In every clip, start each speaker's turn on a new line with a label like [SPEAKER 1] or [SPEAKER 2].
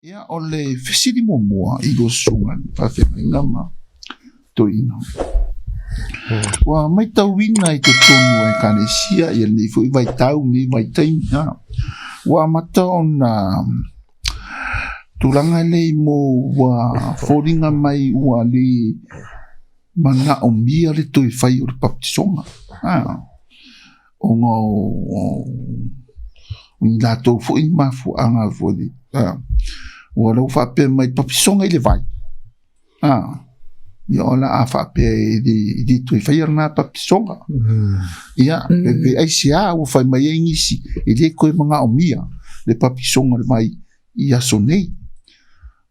[SPEAKER 1] Ia, o le fesili muamua i lua susuga i faafeagaiga ma toeaina. Ua matauina i totonu o Ekalesia ia lenei foi vaitau, lenei vaitaimi, ua amata ona tulaga nei mo ua foliga mai ua le manaomia le toe fai o le papatisoga. Ona o i latou foi mafuaaga foi ua lau faapea mai papisoga i le vai ia o le a faapea e le toe faia lena papisoga. Ia, pe aisea ua fai mai ai nisi e le toe manaomia le papisoga i le vai i aso nei.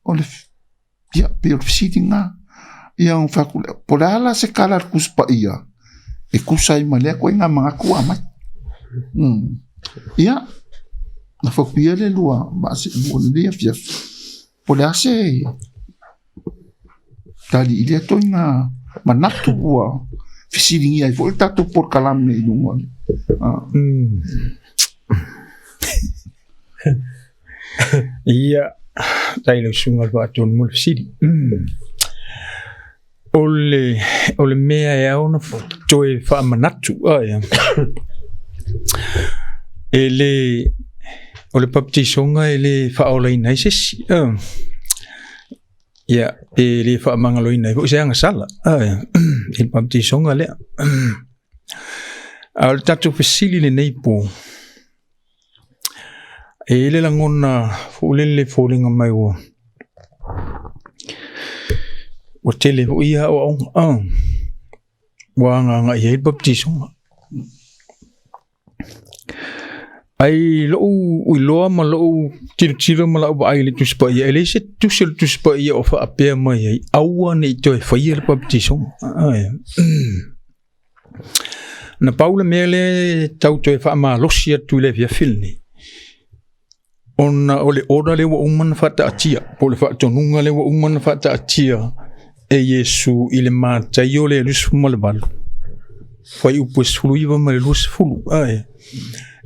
[SPEAKER 1] O le Ia, pei o le fesili lena. Ia, ona fai atu lea, po o le a la se tala a le Tusi Paia e tusa ai ma lea ituaiga manatu ua aumai. Ia, na fai atu ia le lua vaa seelua i lenei afiafi, po o le a se tali i lea ituaiga manatu ua fesiligia ai foi le tatou polokalame i luga o le...
[SPEAKER 2] Ia, faafetai i lau susuga i le Faatonu mo le fesili. O le, o le mea e ao ona toe faamanatu, e le, o le papatisoga e le faaolaina ai se isi. Ia, pe le faamagaloina ai foi se agasala i le papatisoga lea. A o le tatou fesili i lenei po, E i ai le lagona foi lele e foliga mai ua ua tele foi ia aoaoga ua agaaga i ai le papatisoga. Ae i lou iloa ma lou tilotilo ma lau vaai i le Tusi Paia, e leai se tusi o le Tusi Paia o faapea mai ai, aua ne i toe faia le papatisoga. Na pau le mea lea e tau toe faamalosi atu i le afiafi lenei, ona o le order lea ua uma ona faataatia, po o le faatonuga lea ua uma ona faataatia e Iesu i le Mataio le 28, fuaiupu e 19 ma le 20, ae,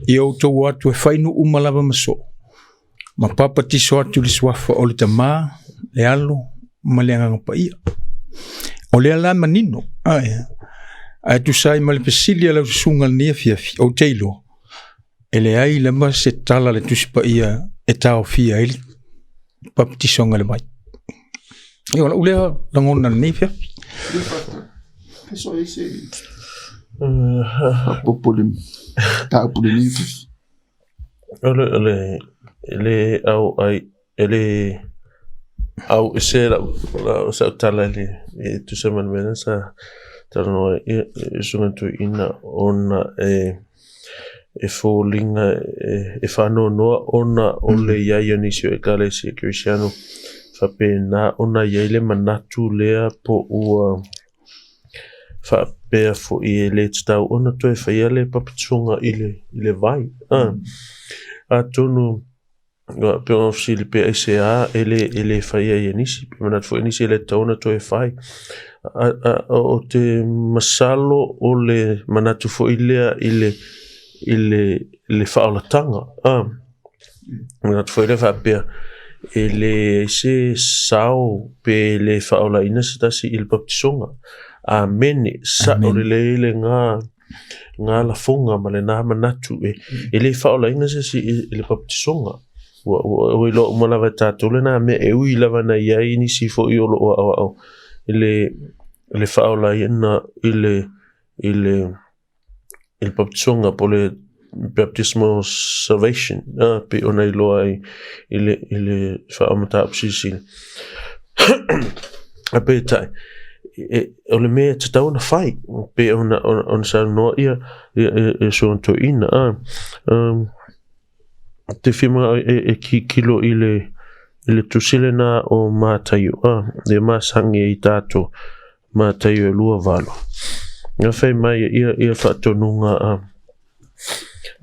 [SPEAKER 2] ia outou o atu e fai nuu uma lava ma soo, ma papatiso atu i le suafa o le Tama, le Alo ma le Agaga Paia. O lea la manino, ae, ae tusa ai ma le fesili a lau susuga i lenei afiafi, ou te iloa, e leai lava se tala a le Tusi Paia e taofia ai le papatisoga i le vai. Ia, o lau lea lagona i lenei afiafi.
[SPEAKER 1] Faaopoopo i le mataupu i lenei afiafi.
[SPEAKER 3] O le e le au ai e le au ese lau sau tala i le e tusa ma le mea lea sa talanoa ai e susuga i le toeaina ona e foliga e faanoanoa ona o le i ai o nisi o Ekalesia Kerisiano faapena ona i ai le manatu lea po ua faapea foi e le tatau ona toe faia le papatisoga i le, i le vai. Atonu pei ona fesili pe aisea e le, e le faia ai e nisi, pe manatu foi nisi e le tatau ona toe fai. O te masalo o le manatu foi lea i le, i le, le faaolataga. Manatu foi lea faapea, e leai se sao pe le faaolaina se tasi i le papatisoga. Amene, sa'o lelei lena na lafoga ma lena manatu e, e le faaolaina se isi i le papatisoga. Ua, ua, ua iloa uma lava e tatou lena mea e ui lava na i ai nisi foi o lo o aoao i le, le faaolaina i le, i le i le baptisoga po o le baptismal salvation pei ona iloa ai i le, i le faamataupu silisili. Ae peitai, e, o le mea e tatau ona fai, pei ona, ona, ona saunoa ia, ia, ia, ia Susuga Toeaina. Te fia manao e, e kikilo i le, i le tusi lena o Mataio, e masani ai tatou. Mataio e 28. Na fai mai ia, ia faatonuga a,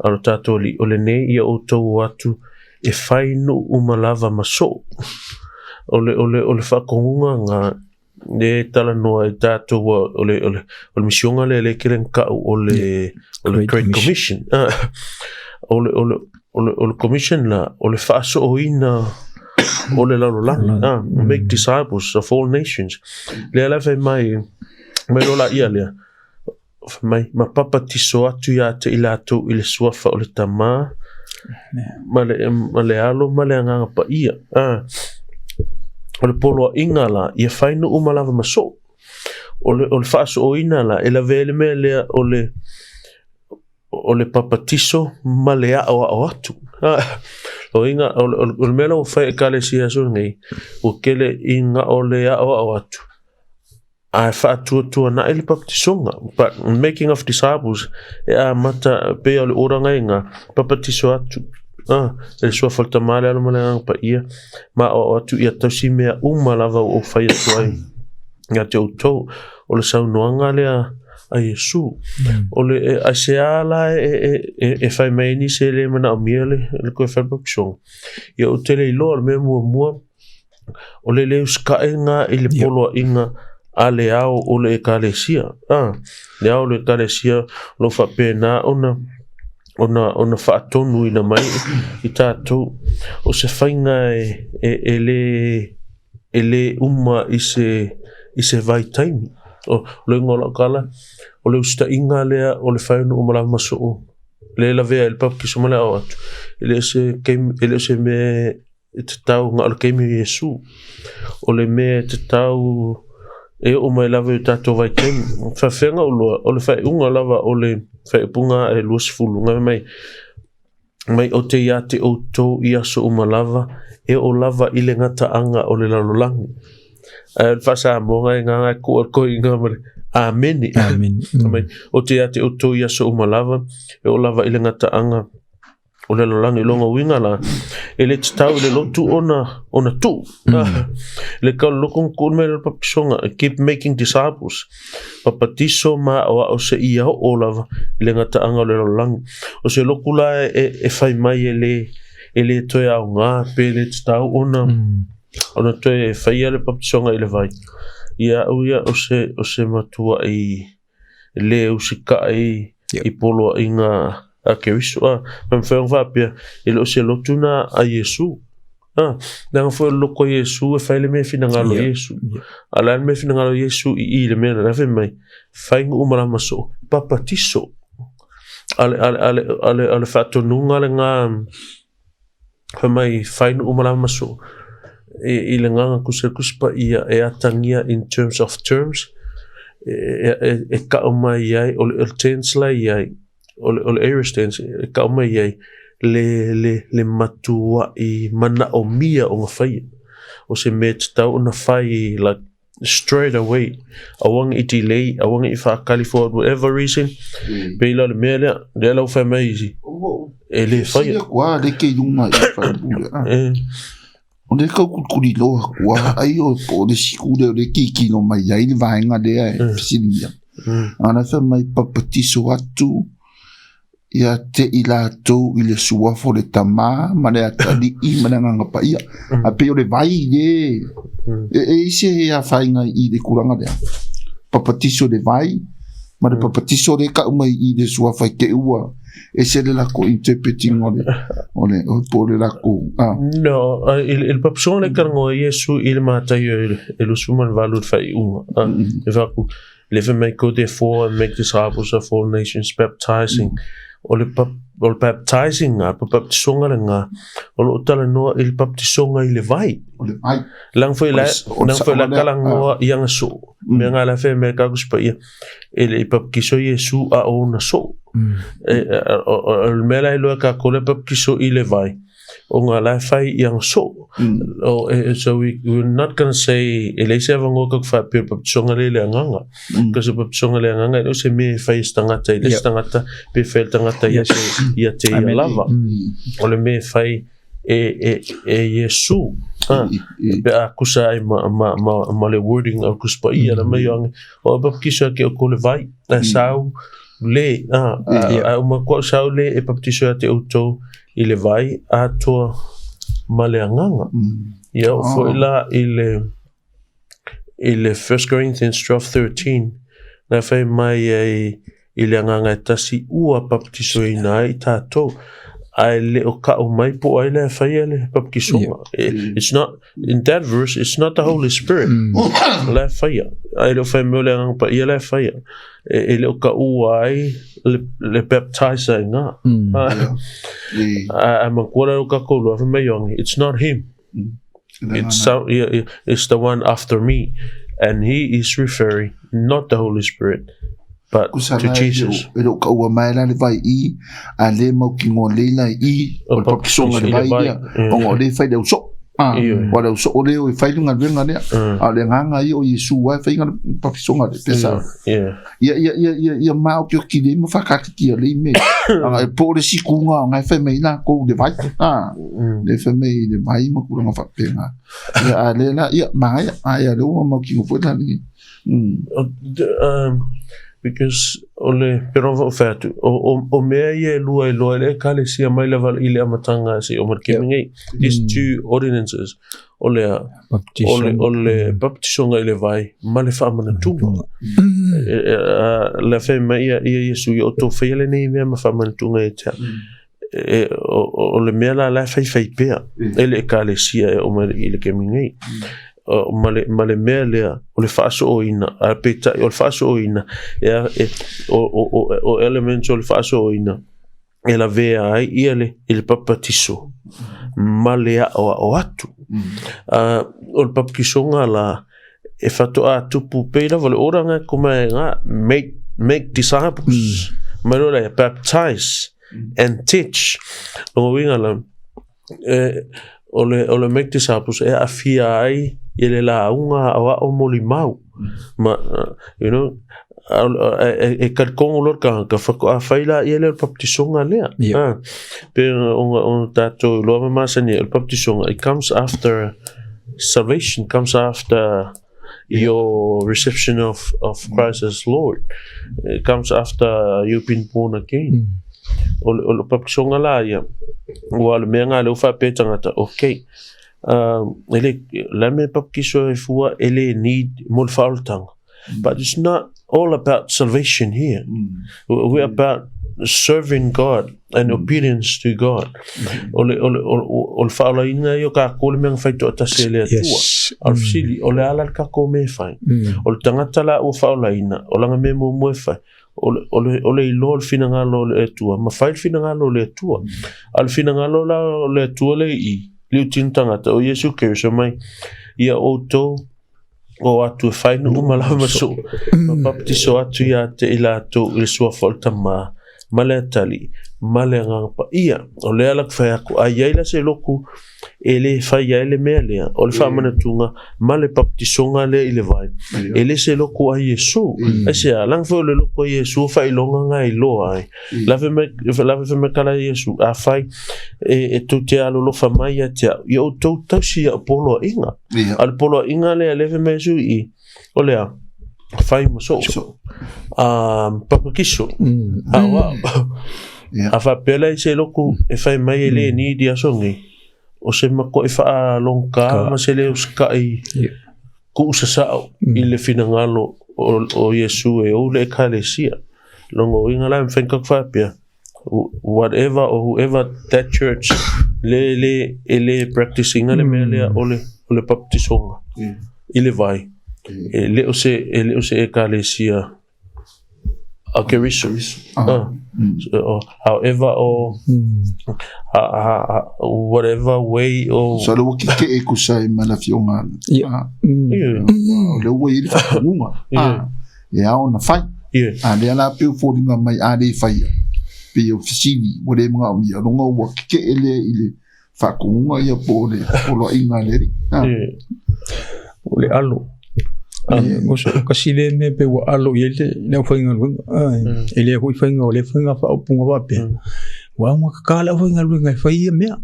[SPEAKER 3] a lo tatou Alii, o lenei ia outou o atu e fai nuu uma lava ma soo. O le, o le, o le faatonuga na le talanoa ai tatou o le, o le, o le misioga lea le kele na tau o le, o le Great Commission. O le, o le, o le, o le Commission la, o le faasooina o le lalolagi, make disciples of all nations. Lea la fai mai, mai loa laia lea, fai mai, ma papatiso atu ia te i latou i le suafa o le Tama, ma le, ma le Alo ma le Agaga Paia. O le poloaiga la, ia fai nuu ma lava ma soo. O le, o le faasooina la, e lavea ai le mea lea o le, o le papatiso ma le aʻoaʻo atu. Loiga, o le, o le mea la ua fai e Ekalesia aso nei, ua kele i na o le aʻoaʻo atu, ae faatuatuanaʻi le papatisoga. But making of disciples, e amata pei o le order i ina, papatiso atu, e le suafa o le Tama, le Alo ma le Agaga Paia, ma aʻoaʻo atu ia tausi mea uma lava ua ou fai atu ai ia te outou. O le saunoaga lea a Iesu. O le, aisea la e fai mai ai nisi e le manaomia le toe fai papatisoga? Ia ou te le iloa, o le mea muamua, o le le usitaʻiga i le poloaiga a le ao o le Ekalesia. Le ao o le Ekalesia o lo o faapena ona ona ona faatonuina mai i tatou. O se faiga e le e le uma i se i se vaitaimi. O le uiga o lau tala, o le usitaʻiga lea o le fai o nuu ma lava ma soo, le lavea ai le papakiso ma le ao atu, e le o se taimi, e le o se mea e tatau na o le taimi o Iesu. O le mea e tatau e oo mai lava i o tatou vaitaimi. Faafefea ona ou iloa, o le faaiuga lava o le faaiuga e 20, na fai mai, mai ou te ia te outou i aso uma lava, e oo lava i le gataaga o le lalolagi. Ae o le faa-Samoa e gagae kua le koiga ma le amene.
[SPEAKER 2] Amene.
[SPEAKER 3] Mai, ou te ia te outou i aso uma lava, e oo lava i le gataaga o le lalolagi. O lona uiga la, e le tatau i le lotu ona, ona tuu. Le kau le lotu ona tuu le mea lea o le papatisoga. Keep making disciples. Papatiso ma aʻoaʻo seia oo lava i le gataaga o le lalolagi. O se lotu la e, e fai mai e le, e le toe aoga pe le tatau ona, ona toe faia le papatisoga i le vai. Ia au ia o se, o se matuaʻi le usitaʻi i poloaiga a Keriso. A, ma mafai ona faapea, e le o se lotu na a Iesu. A, leaga foi o le lotu a Iesu e fai le mea e finagalo o Iesu. A o le a le mea e finagalo o Iesu i i le mea lena fai mai, fai nuu ma lama soo, papatiso. A le, a le, a le, a le, a le faatonuga lena Fai mai, fai nuu ma lama soo i le agaga tusi a le Tusi Paia e atagia in terms of terms e, e, e kau mai ai, o le, o le tense la i ai, o le, o le aorist tense, e kau mai ai le, le, le matuaʻi manaʻomia o na faia. O se mea tatau ona fai like straight away aua ne i delay aua ne i faatali for whatever reason pei la o le mea lea lea la ua fai mai isi e le faia
[SPEAKER 1] Sili aku a le ke i lunga i whaipule.
[SPEAKER 3] Eh,
[SPEAKER 1] O le kau kulikuli loa aku a ai o po o le siku lea o le kikino mai ai le vaega lea e fesilia. Ana fai mai papatiso atu ia te i latou i le suafa o le Tama ma le Atalii ma le Agaga Paia. A pei o le vai le, e, e i se afaina i le tulaga lea. Papatiso le vai, ma le papatiso le kau mai i le suafa i te ua ese le lako interpreting o le, o le, o po o le lako, ah.
[SPEAKER 3] No, i, i le papasoga le talanoa Iesu i le Mataio e 28 i le faaiuga. E faaku, Le fai mai, Go therefore and make disciples of all nations, baptizing. O le, o le baptizing ngā, pa baptisoga le ngā, o loo talanoa i le baptisoga i le vai.
[SPEAKER 1] O le vai.
[SPEAKER 3] Lang foi la, nang foi la talanoa i anga so. Mea ngā la fai mea ka kuspa ia, e le i baptiso Iesu a o na so. E, o le mea la iloa ka ko le baptiso i le vai. O ngā la whai i anga so. O, e, so we're not gonna say, e leai se avanoa ka ku whaapea o baptisoga le le anganga. Because o baptisoga le anganga, e le o se mea e whai e se tangata i le se tangata, pe whai le tangata ia te, ia te ia lava. O le mea e whai e, e, e Iesu. Ha, pe a kusa ai ma, ma, ma, ma le wording o kusa pa ia, la mai o ange, o baptiso ke o ko le vai, a sau le, a, a, a uma kua sau le e baptiso ia te outou, i le vai atoa ma le agaga. Ia oo foi la i le i le 1 Corinthians 12:13 na fai mai ai i le agaga e tasi ua papatisoina ai tatou. Ae le o ka'u mai po o ai la e faia le papatisoga. It's not, in that verse, it's not the Holy Spirit la e faia. Ae le o fai mai o le Agaga Paia la e faia. E le o ka'ua ai le baptizer i ina. Ae manatua la e o tatou iloa, fai mai Ioane, it's not him. It's, some, it's the one after me. And he is referring not the Holy Spirit, but to Jesus.
[SPEAKER 1] E le o kaua mai la le vai i, a le mau ki ngō leila i, o le papisoga le vai ia, o ngō le whai leo so. Ah, o leo so o leo e whai lunga luenga lea, a le nganga i o Yesu ai whai ngā papisoga le pesa. Ia, ia, ia, ia, ia māokioki le ma whakakiti a le me. Anga e po le siku ngā, ngai whai mai la kou le vai. Ah, le whai mai le vai ma kuranga whapenga. Ia, a le la, ia, māia, a ia le ua mau ki ngō whai la ni.
[SPEAKER 3] Because o le, pero o whai atu, o mea ia e lua i loa i le ekalesia mai lava i le amataga seia oo mai le kemi nei. These two ordinances, o le a, o le baptisoga i le vai ma le faamanatuga. Le fai mai ia Iesu, ia outou faia lenei mea ma faamanatuga ia te au. O le mea la la e faifai pea e le ekalesia e oo mai i le kemi nei. Ma le mea lea o le faasooina, a peitai o le faasooina, o elements o le faasooina e lavea ai ia le i le papatiso ma le aʻoaʻo atu. O le papatisoga la e faatoa tupu pei lava o le order nga ko mai nga make disciples mai loa lea baptize and teach. Lona uiga la o le make disciples e aafia ai i le lauga aʻoaʻo molimau ma you know e talitonu loa le tagata faatoa fai laia lea o le papatisoga lea. Pei ona tatou iloa ma masani ai o le papatisoga it comes after salvation, comes after your reception of Christ as Lord. It comes after you've been born again. O le papatisoga la ia, ua o le mea lena lea ua faapea tagata, okay, e le, la mea e papatiso ai fua, e le need mo le faaolataga. But it's not all about salvation here. We're about serving God and obedience to God. O le, o le, o le faaolaina ia o tatou le mea na fai toatasi e le Atua. A o le fesili, o le a la le tatou mea e fai? O le tagata la ua faaolaina, o lana mea muamua e fai, o le, o le, o le iloa o le finagalo o le Atua, ma fai le finagalo o le Atua. A o le finagalo la o le Atua le i, le utino tagata, o Iesu Keriso mai, ia outou o atu e fai nuu ma lava ma soo, ma baptiso atu ia te i latou i le suafa o le Tama, ma le Atalii, ma le Agaga Paia. O lea la ku fai aku, a i ai la se loku e le fai ai le mea lea, o le faamanatuga ma le baptisoga lea i le vai, e le se loku a Iesu. Aisea, laga foi o le loku a Iesu o faailoga na e iloa ai. Lave mai, lave mai kala Iesu, afai e tou te alolofa mai ia te au, ia outou tausi ia'u poloaiga. A o le poloaiga lea lea e fai mai Iesu i i, o le a? Fai ma soo. Papakiso. Aoao. A faapea la i se loku e fai mai e le ni i aso nei, o se matuai faalogogata ma se le usita'i tuusasao i le finagalo o Iesu e ou le ekalesia. Lona uiga la e mafai ona tatou faapea, whatever or whoever that church le le e le practice ina le mea lea o le o le baptisoga i le vai, e le o se e le o se ekalesia a Keriso. So, however or whatever way or
[SPEAKER 1] So le ua kekeʻe kusa i ma le afioga. O le ua i le faatonuga. E ao ona fai. A lea la pei o foliga mai a le faia, pei o fesili ua le manaomia, loga ua kekeʻe lea i le faatonuga ia po o le poloaiga a le Alii.
[SPEAKER 2] O le alo. O kasi lea mea pe ua alo i ai le aufaigaluega. E le foi faiga o le faiga faaupuga faapea. Ua augatatā le aufaigaluega e fai ia mea.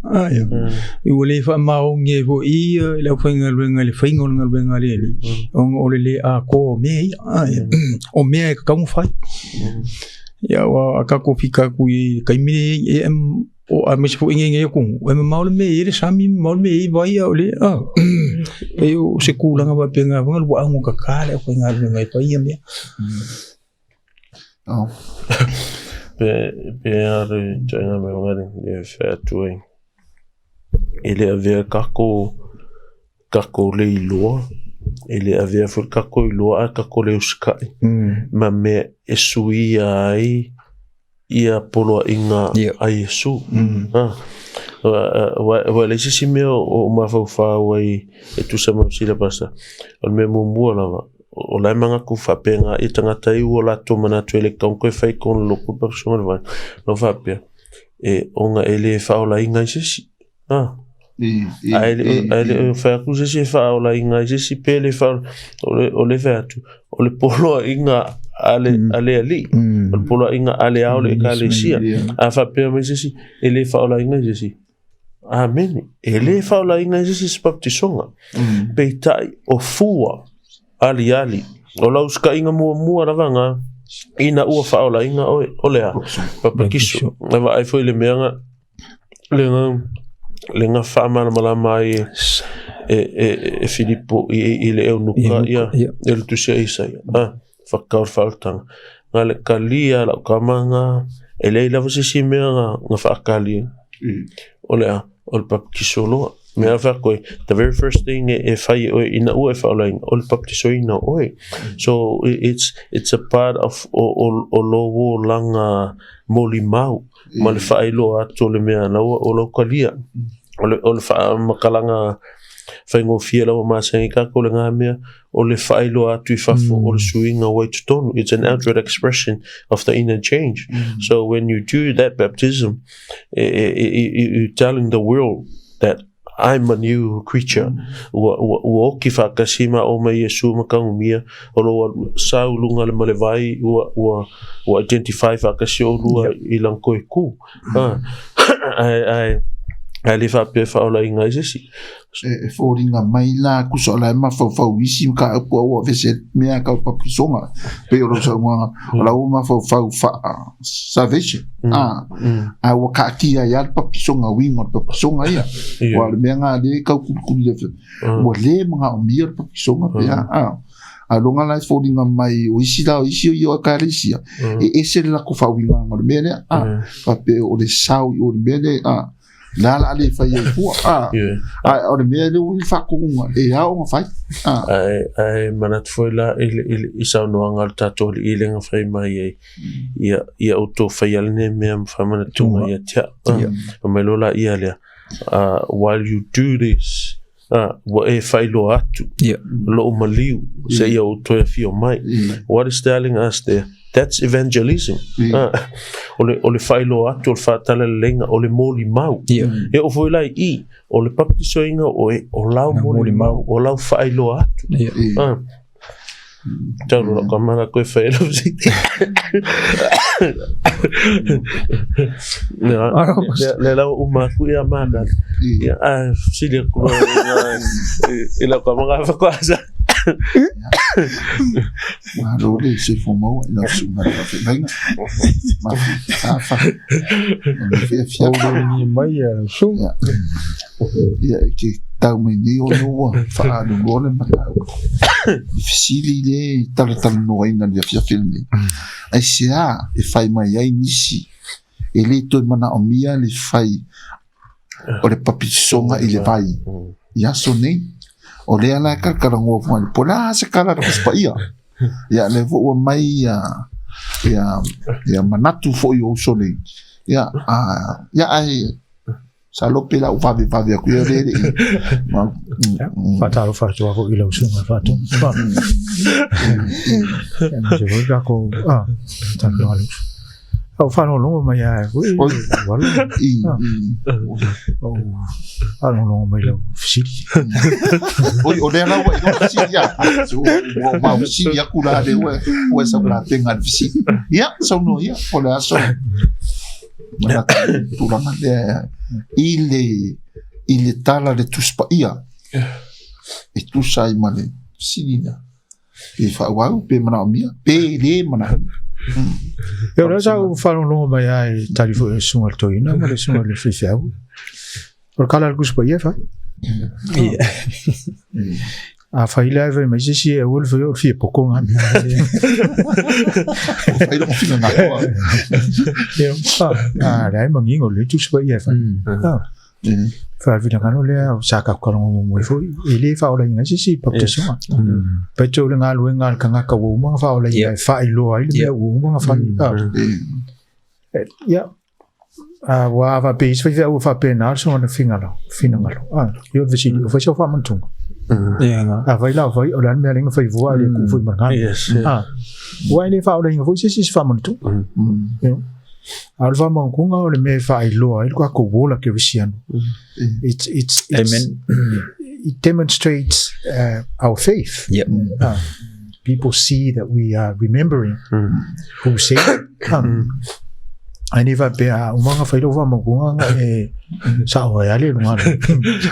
[SPEAKER 2] Ua le faamaoni ai foi ia le aufaigaluega i le faiga o le galuega a le Alii, ona o le le atoa o mea ia. O mea e tatau ona fai. Ia ua tatou fika atu i le taimi lenei, e o aemaise foi nei nei atunuu, e mamao le mea e i ai le sami, mamao le mea e i ai vai, a o le, a, pei o se tulaga faapena foi ua augatatā le aufaigaluega e fai ia mea.
[SPEAKER 1] Oh.
[SPEAKER 3] Pe, pe a le ituaiga mea foi lea e fai atu ai, e le avea tatou, tatou le iloa, e le avea foi le tatou iloa ae tatou le usitai ma mea e suia ai ia poloaiga a Iesu. Aua e leai se isi mea o mafaufau ai e tusa ma sila pasa. O le mea muamua lava, o la e manatu faapena ia tagata ia ua latou manatu e le tatau ona toe fai i totonu o le lotu pe fesoasoani mai. Na ou faapea, e ona e le faaolaina ai se isi. Ae le o fai atu se isi e faaolaina ai se isi pe le faaola... O le fai atu, o le poloaiga a le, a le alii, o le poloaiga a le ao o le ekalesia. A faapea mai se isi, e le faaolaina ai se isi. Amene. E le faaolaina ai se isi se papatisoga. Peitai, o fua aliali, o lau usitaʻiga muamua lava na, ina ua faaolaina oe, o le a? Papatiso. Na vaai foi i le mea na, le na, le na faamalamalama ai e, e, e, e Filipo i, i le eunuka, ia, e le tusi a Isaia. Ah, whakau le whaotanga. Ngā le kalia lau kama ngā, e leai lava se isi mea ngā, ngā whaakalia. O le a, o le baptiso loa. Mea wha koe, the very first thing e, e whai e oe, ina ua e whaolaina, o le baptisoina o oe. So, it's a part of o, o, o lo o langa moli mau, ma le whaailoa atu o le mea na ua o lau kalia. O le, o le whaamakalaga whaingofie lawa masani kako le ngā mea, o le faailoa atu i fafo o le suiga ua i totonu. It's an outward expression of the inner change. So when you do that baptism, you're telling the world that I'm a new creature. Ua, ua, ua oki whaakasi ma o mai Iesu ma kaumia, o lo ua sau lunga le male vai, ua, ua, ua identify whaakasi o lua i lang koe ku. Ah, ai, ai, ai le whaapea whaola i ngai sesi.
[SPEAKER 1] E foliga mai la kusa o la e mafaufau isi mataupu a ua aveese mea tau papisoga pei o lau saunoaga o la ua mafaufau faa salvation a a ua kaatia ai lava le papisoga uiga o le papisoga ia aua o le mea lena lea e tau kulikuli le ua le manaomia le papisoga pe a a a loga la e foliga mai o isi la o isi o ia o ekalesia e ese le latou faauigaga o le mea lea a faapea o le sao i o le mea lea a Le a la a le fai ai fua, a, a o le mea lea ua i faatonuga e ao ona fai, a.
[SPEAKER 3] Ae, ae manatu foi la i le, i le, i saunoaga a le tatou alii lea na fai mai ai, ia, ia outou faia lenei mea ma faamanatuga ia te au. A, fai mai loa la ia lea, while you do this, a, ua e faailoa atu lou maliu seia ou toe afio mai. What is telling us there? That's evangelism. Ah, o le, o le faailoa atu, o le faatalaleiga, o le molimau. E oo foi la i i, o le papatisoina o oe, o lau molimau, o lau faailoa atu. Ah. Tau loa ka mana koe whai lau siti. Le lau uma aku ia māka. Ia, a, sili aku i lau ka mga whakoasa.
[SPEAKER 1] Malo le soifua maua i lau susuga i le faafeagaiga. Mafi afa. Ma le fiafia.
[SPEAKER 2] Oulagi mai a lau susuga.
[SPEAKER 1] Ia, e te tau mai nei ona ua faaaluloa le mataupu. Le fesili lea e talatalanoaina i le afiafi lenei, aisea e fai mai ai nisi e le toe manaomia le fai o le papitisoga i le vai i aso nei. O lea la e kalakalanoa fua po o le a se kala a le Tusi Paia. Ia lea foi ua mai ia ia ia manatu foi o uso nei. Ia a ia ae masalo pe la ou vavevave atu ia le le ma
[SPEAKER 2] Faatalofa atu lava foi i lau susuga i le faatonu. Aemaise foi le tatou talanoa a le uso. Au faalogologo mai lava foi ua alu. Au faalogologo mai lau fesili.
[SPEAKER 1] Oi, o lea la ua iloa fesili ia. Ua mau fesili aku la le ua ua sau tapenga le fesili. Ia, saunoa ia, o le aso. Manatu tulaga lea i le i le tala le Tusi Paia e tusa ai ma le fesili lea. Pe faaauau, pe manaomia, pe le manaomia.
[SPEAKER 2] Ia, o lea sa ou faalogologo mai lava i tali foi a le susuga i le toeaina ma le susuga i le faifeau. O le kala a le Tusi Paia e fai.
[SPEAKER 4] Afai la e fai mai se isi e aua le faia o le fia poko ngā mea.
[SPEAKER 1] Fai longa finagalo.
[SPEAKER 4] Ia, a le ai mangingo le tusi pa ia e fai. Fa le finagalo lea o sa ka kalongo mo mo foi. E le faolaina ai se isi baptisma. Pai o le galuega a le tagata ua uma ona faolaina e faailoa ai le mea ua uma ona fai. Ia, Ua a faapea isi faifeau ua faapena le soona finagalo, finagalo. Ah, i o le fesili, o fai sau faamanatuga. Afai la o fai, o le a le mea lea na fai fua a le kuu foi ma le galu.
[SPEAKER 3] Yes, yes.
[SPEAKER 4] Ah, ua e le faaolaina foi se isi se faamanatuga. You know? A o le faamanatuga o le mea e faailoa ai le tatou ola kerisiano. It's,
[SPEAKER 2] Amen.
[SPEAKER 4] It demonstrates our faith.
[SPEAKER 2] Yep.
[SPEAKER 4] People see that we are remembering who said Ai nei faapea, a uma ona fai lou faamautuga ona e sao ai lava le luga le.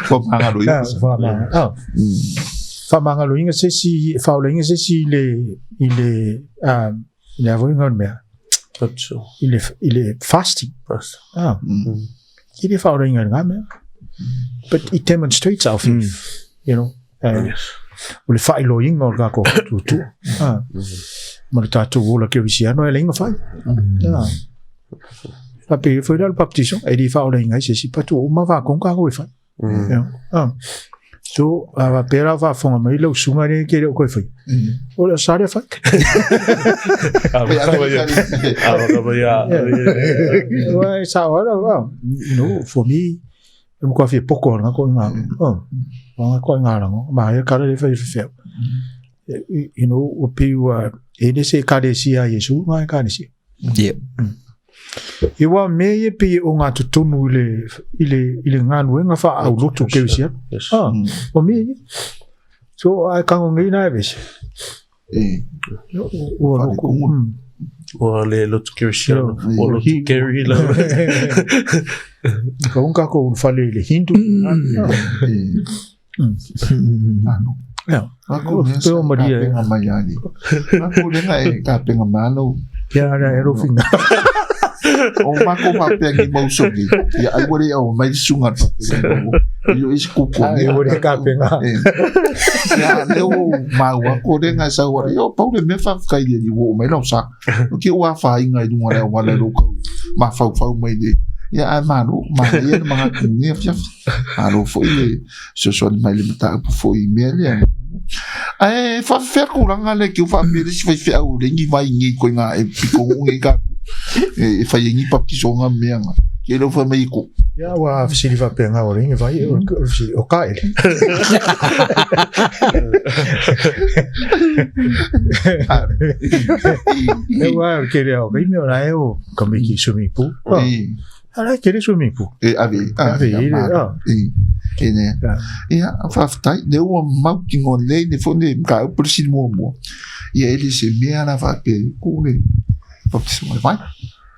[SPEAKER 1] Faamagaloina.
[SPEAKER 4] Ah, faamagaloina se isi, faaolaina se isi i le, i le, ah, i le a foi le igoa o le mea? I le fasting. Ah, e le faaolaina i lena mea. But it demonstrates our faith, you know. O le faailoaina o le tatou faatuatua. Ah, ma le tatou ola kerisiano e leai na fai. Ah. Faapea foi la le baptiso, e le faaolaina ai se isi patu ua uma faatonu tatou e fai. You know? Ah. So, a faapea la o faafofoga mai lau susuga lea e te le o toe faia. O le sa lea fai. Ua e sao lava, well, you know, for me, E matua fia poko ana ko ngā, oh, ngā ko ngā rango, ma he kare le whai whewheo. You know, o pi ua, e le se ekalesia a Iesu, ngā ekalesia.
[SPEAKER 2] Yep.
[SPEAKER 4] I wā me e pi o ngā tutunu i le, i le, i le ngānuenga wha au loto keusia.
[SPEAKER 3] Yes.
[SPEAKER 4] Ah, o me e. So, ai kango ngi nai vese.
[SPEAKER 1] E.
[SPEAKER 4] Ua loko.
[SPEAKER 3] Ua le lotu kerisiano. Ua lotu keri la.
[SPEAKER 4] Ka unga ko un fale i le Hindu.
[SPEAKER 1] Ano.
[SPEAKER 4] Ia.
[SPEAKER 1] Ako
[SPEAKER 4] Pe o Maria.
[SPEAKER 1] Ka mai ali. Ako lenga e ka penga malo.
[SPEAKER 4] Ia ara e rofinga.
[SPEAKER 1] O mako faapea ni mau sogi. Ia ai wale au mai sunga faapea. Io isi kuku.
[SPEAKER 4] Ai wale ka penga.
[SPEAKER 1] Ia le o maua ko lenga sa wale. Io pau le mea faafetai i le ua oo mai lau sa. O ke ua afaina i luga o le auala i lou kau mafaufau mai le ia ae malo manaia le manatu i lenei afiafi. Malo foi le fesoasoani mai i le mataupu foi i mea lea. Ae faafefea tulaga lea ke ua faapea le isi faifeau le ni vai nei koiga e pito nei tatou e fai ai ni baptisoga ma mea na. Ke le fai mai e ko.
[SPEAKER 4] Ia ua fesili faapena o le ni vai o le fesili o ka ele. E ua ke lea o kaimi o la e o ka miki swimming pool. Ala e tele swimming pool.
[SPEAKER 1] E ave,
[SPEAKER 4] Ave i le, ah.
[SPEAKER 1] E, e ne. Ia, faafetai, lea ua mautinoa lelei le foi le mataupu le fesili muamua. Ia e le se mea la faapea e ku le baptisma o le vai.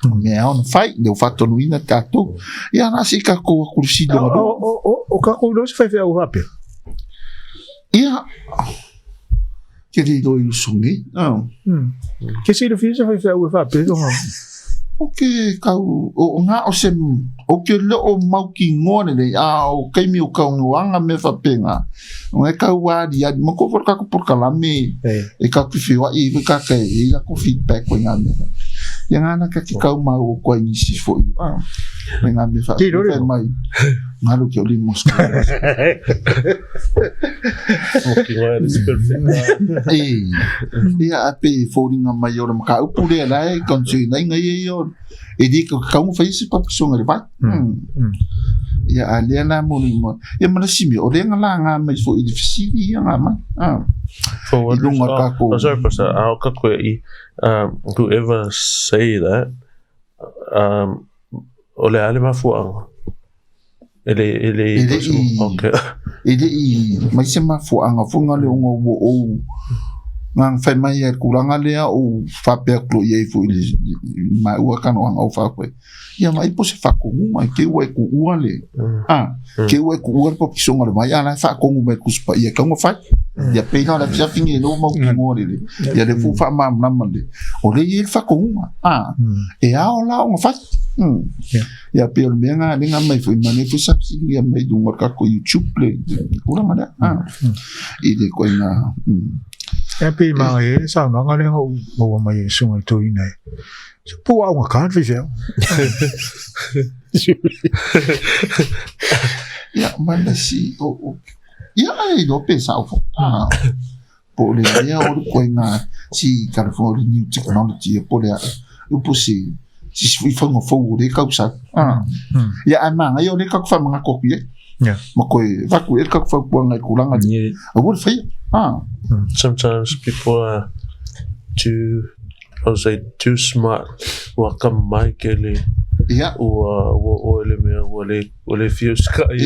[SPEAKER 1] O mea ao na fai, lea ua faatonuina tatou. Ia, na se i tatou atu i le fesili lona lua.
[SPEAKER 4] O tatou iloa se faifeau faapea.
[SPEAKER 1] Ia, ke le iloa i uso nei.
[SPEAKER 4] Ke silafia se faifeau e faapea tonga.
[SPEAKER 1] O ke kau, o ngā o se, o ke leo mautinoa lenei, a o kaimi o kaunoaga mea faapena, o ngai kau aliali, ma ko foi le tatou polokalame e tatou te feoai ai foi kaka e i ai latou feedback koe ngā mea faapea. Ia ngā na ka te kau mau o koe nisi foi, a, me ngā mea faapea mai. Ngalo ke o le Moscow. E, ia a pe fōringa mai o le mataupu lea la e concern ai ngai e o e le ka kaunga fai se papisonga le vai. Ia a lea la mo le mo. Ia ma le simi o lea nga la nga mai fo i le fesili ia nga mai. Ah.
[SPEAKER 3] For
[SPEAKER 1] I lunga
[SPEAKER 3] oh,
[SPEAKER 1] ka ko.
[SPEAKER 3] Oh, sorry, Pastor. Ao ka koe i, whoever say that, o le a le mafuaanga. E le, e le,
[SPEAKER 1] E le i,
[SPEAKER 3] okay.
[SPEAKER 1] e le i mai se mafuaanga foi nga le onga ua ou ngang fai mai ai le tulaga lea ou faapea atu loa i ai foi i le maua tanoaga o faafoe. Ia mai po se faatonuga i te i ua e tuua le, a, te i ua e tuua le papisoga o le vai, a la e faatonu mai e le Tusi Paia e tatau ona fai. Ia pei na o le afiafi nei lea ua mautinoa lelei. Ia lea foi ua faamalamalama lelei. O lea e i ai le faatonuga, a, e ao la ona fai. Ia pei o le mea lena lea na aumai foi ma lea foi sa fesiligia mai i luga o le tatou YouTube le tulaga lea, a, i le ituaiga.
[SPEAKER 4] Ia pei e manaia ai le saunoaga lea na ou maua mai e le Susuga i le Toeaina e, se po ua augata le faifeau.
[SPEAKER 1] Ia, ma le isi, o, ia, e iloa pe sao foi. Ah, po o le mea o le ituaiga si telefoni o le new technology po o le a, upu si si si fauga fou o lea tausaga. Ah. Ia, ae manaia o lea tatou te faamanatu atu i ai. Ma toe avatu i ai le tatou fautuaga i tulaga lea. Aua le faia. Ah.
[SPEAKER 3] Sometimes people are too, I would say, too smart. Ua akamai tele. Ua ua oe le mea ua le ua le fia usikai.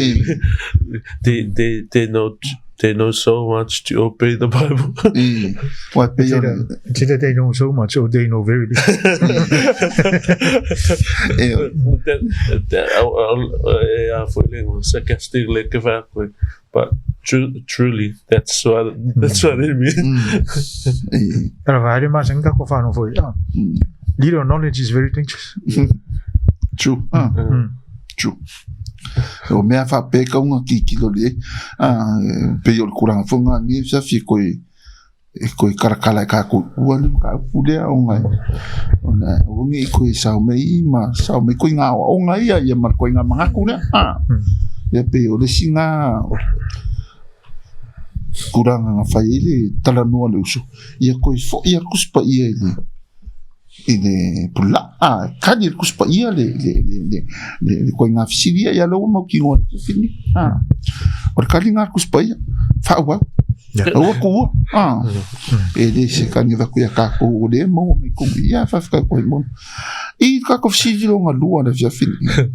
[SPEAKER 3] They they know they know so much to obey the Bible.
[SPEAKER 1] Ua pei o le
[SPEAKER 4] It's either they know so much or they know very little.
[SPEAKER 3] That, that, e a foi le sarcastic le ke wha koe. But truly, that's what, that's what it means.
[SPEAKER 4] Tala whaere mā sangi ka ko whānau foi. Little knowledge is very dangerous.
[SPEAKER 1] True. True. O mea whapēkaunga ki kilo li e. Pei o le kuranga whonga ni e whiawhi koe e koe karakara e kākou ua le mataupu lea ona e ona e aua nei koe sao mai i ma sao mai koe ngā aoaoga ia ia ma koe ngā manatu lea a ia pei o le isi ngā tulaga na fai ai le talanoa a le uso ia koe fo'i atu se paia i le i le pula a kali le Tusi Paia le le le le le le koe ngā fesili ia ia lea ua mautinoa i le fefini a o le kali ngā Tusi Paia faaauau aua tuua a e le se kani avatu ia kākou o lea e maua mai tonu ia faafetai koe moni i kākou fesili longa lua le afiafi lenei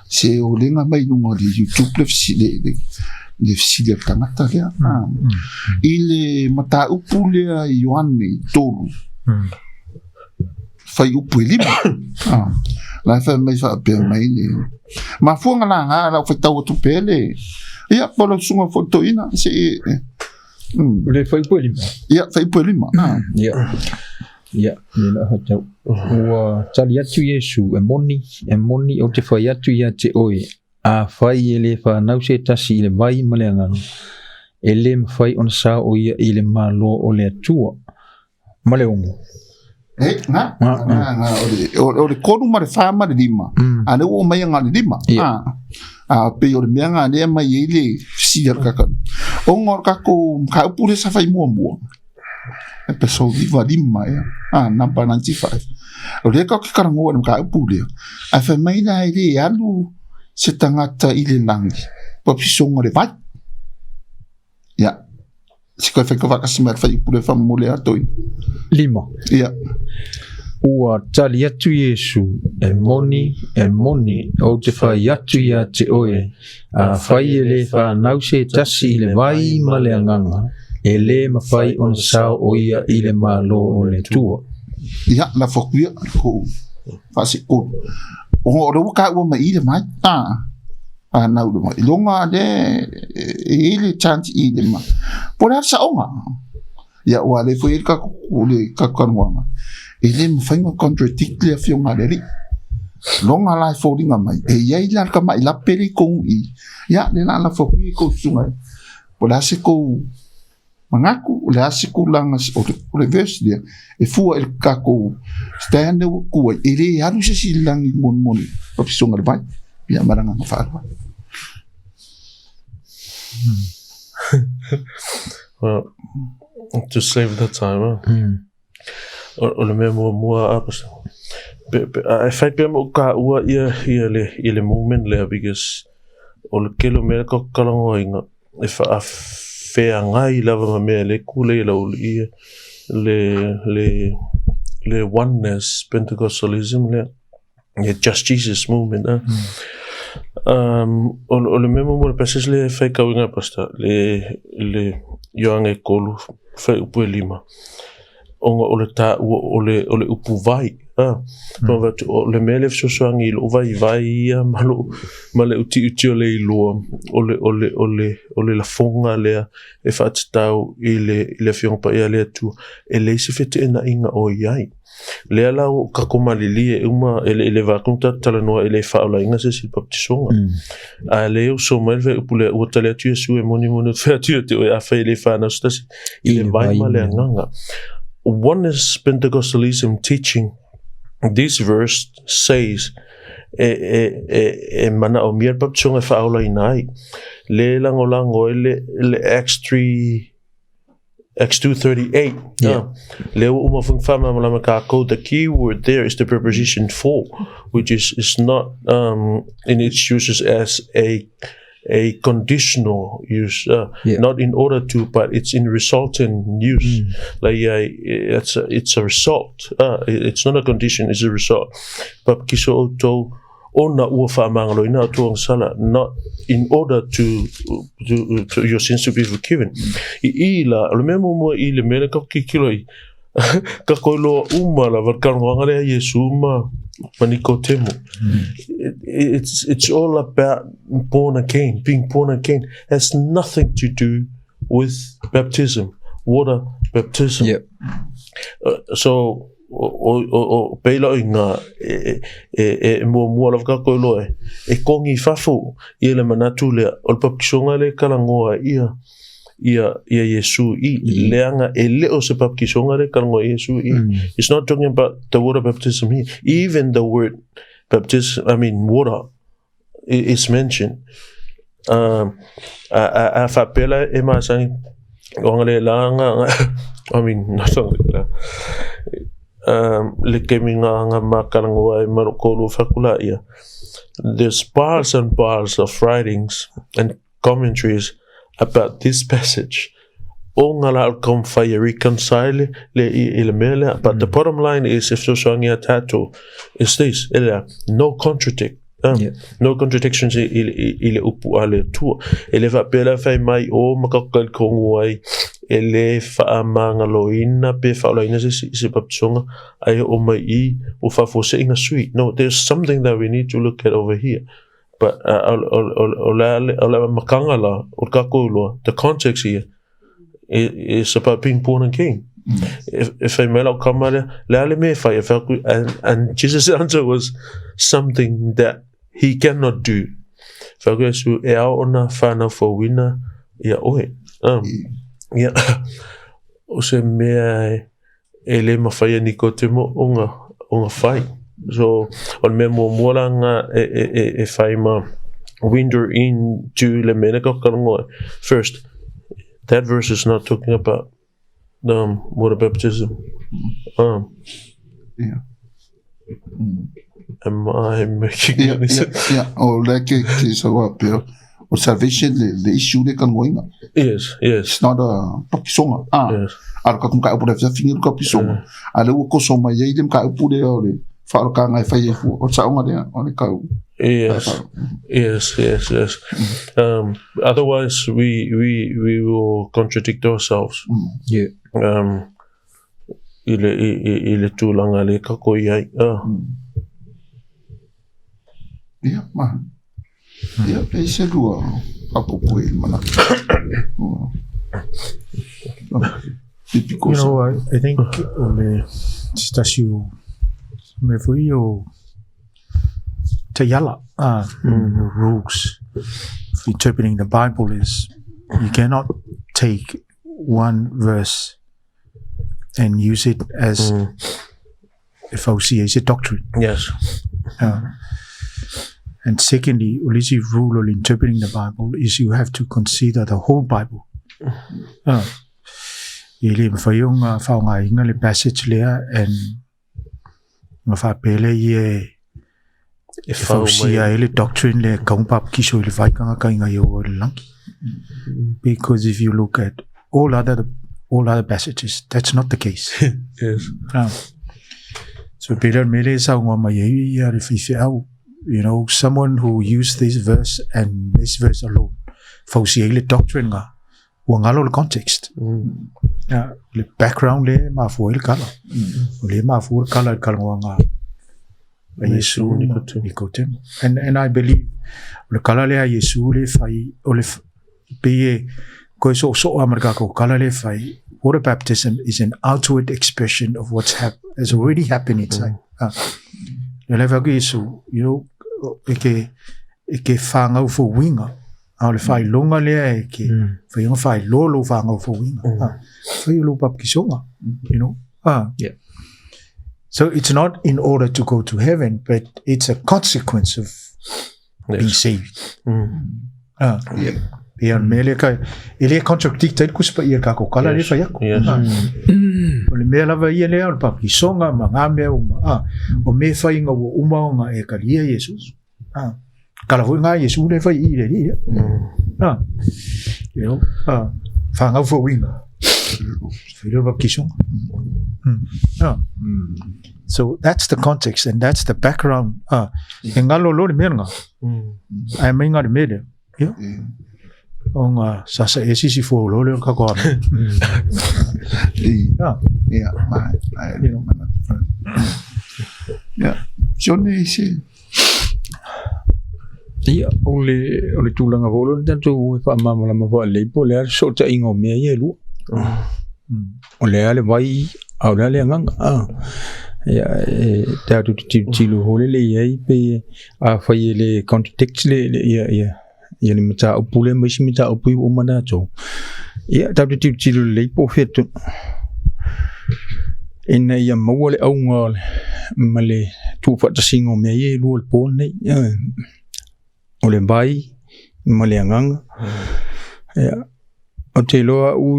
[SPEAKER 1] se o lea na aumai i luga o le YouTube le fesili le le fesili a le tagata lea a i le mataupu lea i Ioane 3 Faiupu e lima. Ah. La e whai mai whaapea mai le. Mafuanga la ngā lau whaitau atu pē le. Ia, po lau sunga fo toina. Se e.
[SPEAKER 2] Le faiupu e lima.
[SPEAKER 1] Ia, faiupu e lima. Ah.
[SPEAKER 2] Ia. Ia, le la whaitau. Ua tali atu Iesu, e moni, e moni ou te whai atu ia te oe. Afai e le whanau se tasi i le vai ma le agaga, e le mawhai ona sao o ia i le Malo o le Atua. Ma le 6.
[SPEAKER 1] E, ngā, ngā, ngā, o le, o le 3 ma le 4 ma le 5. A lea ua omai ngā le 5. A, a pei o le mea ngā lea mai ai le fesili a le kakau. Ona o le kākou mataupu lea sa fai muamua, episode 95 ea, a, number 95. O lea tatou te talanoa i le mataupu lea, ae fai mai la e le alu se tagata i le lagi, ua pisoga le vai. Ia. Se koe whai ka whakasi mai whai upure whamole a toi.
[SPEAKER 2] Lima.
[SPEAKER 1] Ia.
[SPEAKER 2] Ua tali atu Iesu, E moni, e moni, ou te whai atu ia te oe, a whai e le whanau se tasi i le vai ma le agaga, e le mawhai ona sao o ia i le Malo o le Atua.
[SPEAKER 1] Ia, la whakuia, ko whaase kolu. O o le waka ua mai i le mai. Ah. A nau le mai. Longa le, e i le chance i le ma. Po le a saonga. Ia, ua le foi e le kako, le kako kanuanga. E le mawhai nga contradict le afioga a le alii. Longa la e foliga mai. E iai la le tama'i lape le i kou i. Ia, le la la fo hui kou susuga e. Po le a se kou manatu, o le a se tulaga o le verse lea, e fua i le tatou stand lea ua tu ai, e le alu se isi i le lagi monimoni papisoga le vai. Ia, ma le agaga faaaloalo.
[SPEAKER 3] Well, to save the time, huh? O le mea muamua a pe, pe, e fai pea mo ka ua ia ia le ia le movement lea because o le tele o mea ka kalagoaina e faafeagai lava ma mea le kule i lau ia le le le oneness Pentecostalism lea ia Just Jesus movement a o le mea muamua le passage lea e faitauina e Pastor le le Ioane 3 fuaiupu e 5 ona o le taua o le o le upu vai. Ma avatu, o le mea lea e fesoasoani i lou vaivai ia ma lou, ma le utiuti o le iloa, o le, o le, o le, o le lafoga lea e faatatau i le, i le Afioga Paia a le Atua, e leai se feteenaiga o i ai. Lea la ua tatou malilie uma, e le i leva atu ona tatou talanoa e le faaolaina se isi i le papatisoga. A o lea e uso mai le fuaiupu lea, ua tali atu Iesu e moni moni ou te fai atu ia te oe, afai e le fanau se tasi i le vai ma le agaga. Oneness Pentecostalism teaching, this verse says, e, e, e, e manaomia le papatisoga e faaolaina ai. Le lagolago ai le, le Acts 3, Acts 2.38. Yeah. Lea ua uma foi ona faamalamalama kākou, the key word there is the preposition for, which is, is not um, in its uses as a a conditional use, uh, yeah. not in order to, but it's in resultant use. Mm. Like uh, it's a, it's a result. Uh, it's not a condition, it's a result. But kiso outou ona ua faamagaloina outou agasala, not in order to, to, to your sins to be forgiven. I i la, o le mea muamua i le mea lea ka kikilo i, ka koiloa uma lava le talanoaga lea a Iesu ma, ma Nikotemo. It's, it's all about born again, being born again has nothing to do with baptism, water baptism.
[SPEAKER 2] Yep.
[SPEAKER 3] So, o, o, o, o peila i ngā e, e, e, e muamua lava ka koe loa e, e kongi fafo ia le manatu lea o le papakisoga le kalangoa ia ia ia Iesu i mm. leanga e le o se papakisoga le kalangoa Iesu i mm. It's not talking about the water baptism here. Even the word baptism, I mean water, is mentioned. Um, a, a, a faapela e masani o anga le la anga I mean not anga le la um, le kemi ngā anga makarangoa e maro kōrua whakula ia. There's piles and piles of writings and commentaries about this passage. O ngā la o whai e reconcile le i, i le mea lea. But the bottom line is, if fesoasoani a tātou, is this, e lea, no contradict. Yeah. No contradictions i, i, i, i le upu a le Atua. E le faapea la whai mai o makakali kongu ai, e le whaamangaloina pe whaolaina se, se baptisonga, ai o mai i o whafoseinga sui. No, there's something that we need to look at over here. But uh, o, o, o, le, o le makanga la, o le kākou loa, the context here is about being born again. If, if I mai lau kama lea, le a le mea e whai, e whai and, and Jesus' answer was something that he cannot do. Whai aku Iesu, e ao ona whānau whauina ia oe. Um, ia, o se mea e, e le mawhai e Nikotemo o nga, o nga whai. So, o le mea muamua la nga e, e, e, e whai ma window into le mea ka whakarongo. First, that verse is not talking about um, water baptism. Um,
[SPEAKER 1] Yeah.
[SPEAKER 3] Am I making
[SPEAKER 1] Yeah,
[SPEAKER 3] any
[SPEAKER 1] yeah,
[SPEAKER 3] sense?
[SPEAKER 1] yeah. O le ke ke sa wa pe o salvation le le issue le kangoinga.
[SPEAKER 3] Yes, yes,
[SPEAKER 1] It's not a papisonga. Ah,
[SPEAKER 3] yes.
[SPEAKER 1] a ka ka upu le fingi ka pisonga. A le ua koso mai ai le ka upu le o le whaorokanga e whai e fua. O saonga lea, o le kau.
[SPEAKER 3] Yes, yes, yes, yes. Otherwise, we, we, we will contradict ourselves.
[SPEAKER 2] Yeah.
[SPEAKER 3] Um, i le, i, i, i le tūlanga le kako i ai. Ah.
[SPEAKER 1] Ia, ma. Ia, pe se lua apopo i mana.
[SPEAKER 4] You know, I, I think o le se tasi o mea foi o taiala mm. rules for interpreting the Bible is you cannot take one verse and use it as mm. e fausia i se doctrine.
[SPEAKER 3] Yes.
[SPEAKER 4] And secondly, o le isi rule o le interpreting the Bible is you have to consider the whole Bible. E le mawhai o ngā whaongainga le passage lea and ngā whapele i e
[SPEAKER 3] E
[SPEAKER 4] e fausia e le doctrine le kaumpa kiso i le whaikanga kai ngai o le langi. Because if you look at all other all other passages, that's not the case.
[SPEAKER 3] Yes.
[SPEAKER 4] So pera mele sa ngā mai ai ia le whiwhiau, you know, someone who used this verse and this verse alone, fausia i le doctrine ngā. Ua galo le context. Ia, le background lea e mafua ai le kala. O lea e mafua le kala i le talanoaga a Iesu ma Nikotemo. And, and I believe, o le kala lea a Iesu lea e fai, o le, pei e toe soosoo lava ma le tatou kala lea e fai, water baptism is an outward expression of what's hap has already happened inside. Ah. Le lea fai atu Iesu, you know, e ke, e ke whāngau fouiga, a o le faailoga lea e ke fai ona faailoa lou whāngau fouiga. Ah, fai o lou papikisoga, you know. Ah.
[SPEAKER 2] Yeah.
[SPEAKER 4] So it's not in order to go to heaven, but it's a consequence of being saved. Ah.
[SPEAKER 1] Yeah.
[SPEAKER 4] Ia, o le mea lea ka, e le contradict ai le Tusi Paia i le tatou kala lea e fai atu.
[SPEAKER 3] Yes.
[SPEAKER 4] Ah. O le mea lava ia lea o le papikisoga ma ngā mea uma. Ah. O mea e fai ina ua uma ona e talia Iesu. Ah. Kala foi ngā Iesu lea e fai i le alii lea. Ah. You know, ah. Whāngau fouiga. Fai lea o le papikisoga. Ah. So that's the context and that's the background. Ah. E ngalo loa le mea lena. Ae mai ngā le mea lea. Ia. Ona sasa e sisi fua loa lea o le tatou ano.
[SPEAKER 1] Ia. Ia, mai, mai,
[SPEAKER 4] You know.
[SPEAKER 1] Ia, Sione i se.
[SPEAKER 2] Ia, o le, o le tulaga foi lea o le tatou e faamalamalama faalelei po o le a le fesootaiga o mea ia e lua. O le a le vai, a o le a le agaga. Ah. Ia, e tatou te tilotilo foi lele i ai pe afai e le contradict le, le, ia, ia, ia le mataupu lea ma isi mataupu ua uma tatou. Ia, tatou te tilotilo lelei po o fea tonu ina ia maua le auga ma le tuufaatasiga o mea ia e lua o le po lenei. Ioe. O le vai ma le agaga. Ia, ou te iloa au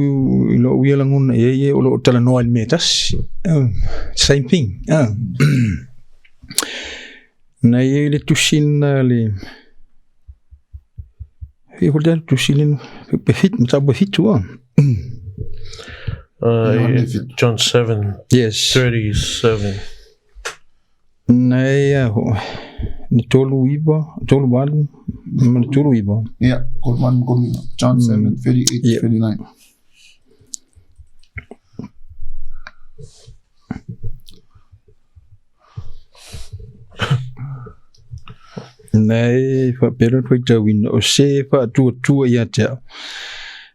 [SPEAKER 2] i lou ia lagona i ai ia o lo o talanoa i le mea e tasi. Same thing. Na i ai le tusi lena le Fia foi le tusi lena pe fit mataupu e fitu a.
[SPEAKER 3] John 7
[SPEAKER 2] Yes.
[SPEAKER 3] 37.
[SPEAKER 2] Na e a ho ni tolu iwa, tolu walu, ma le tolu iwa.
[SPEAKER 1] Ia, kolu walu ma kolu iwa. John 7, 38,
[SPEAKER 2] Yeah.
[SPEAKER 1] 39.
[SPEAKER 2] Na e faapea loa le faitauina, o se e faatuatua ia te au,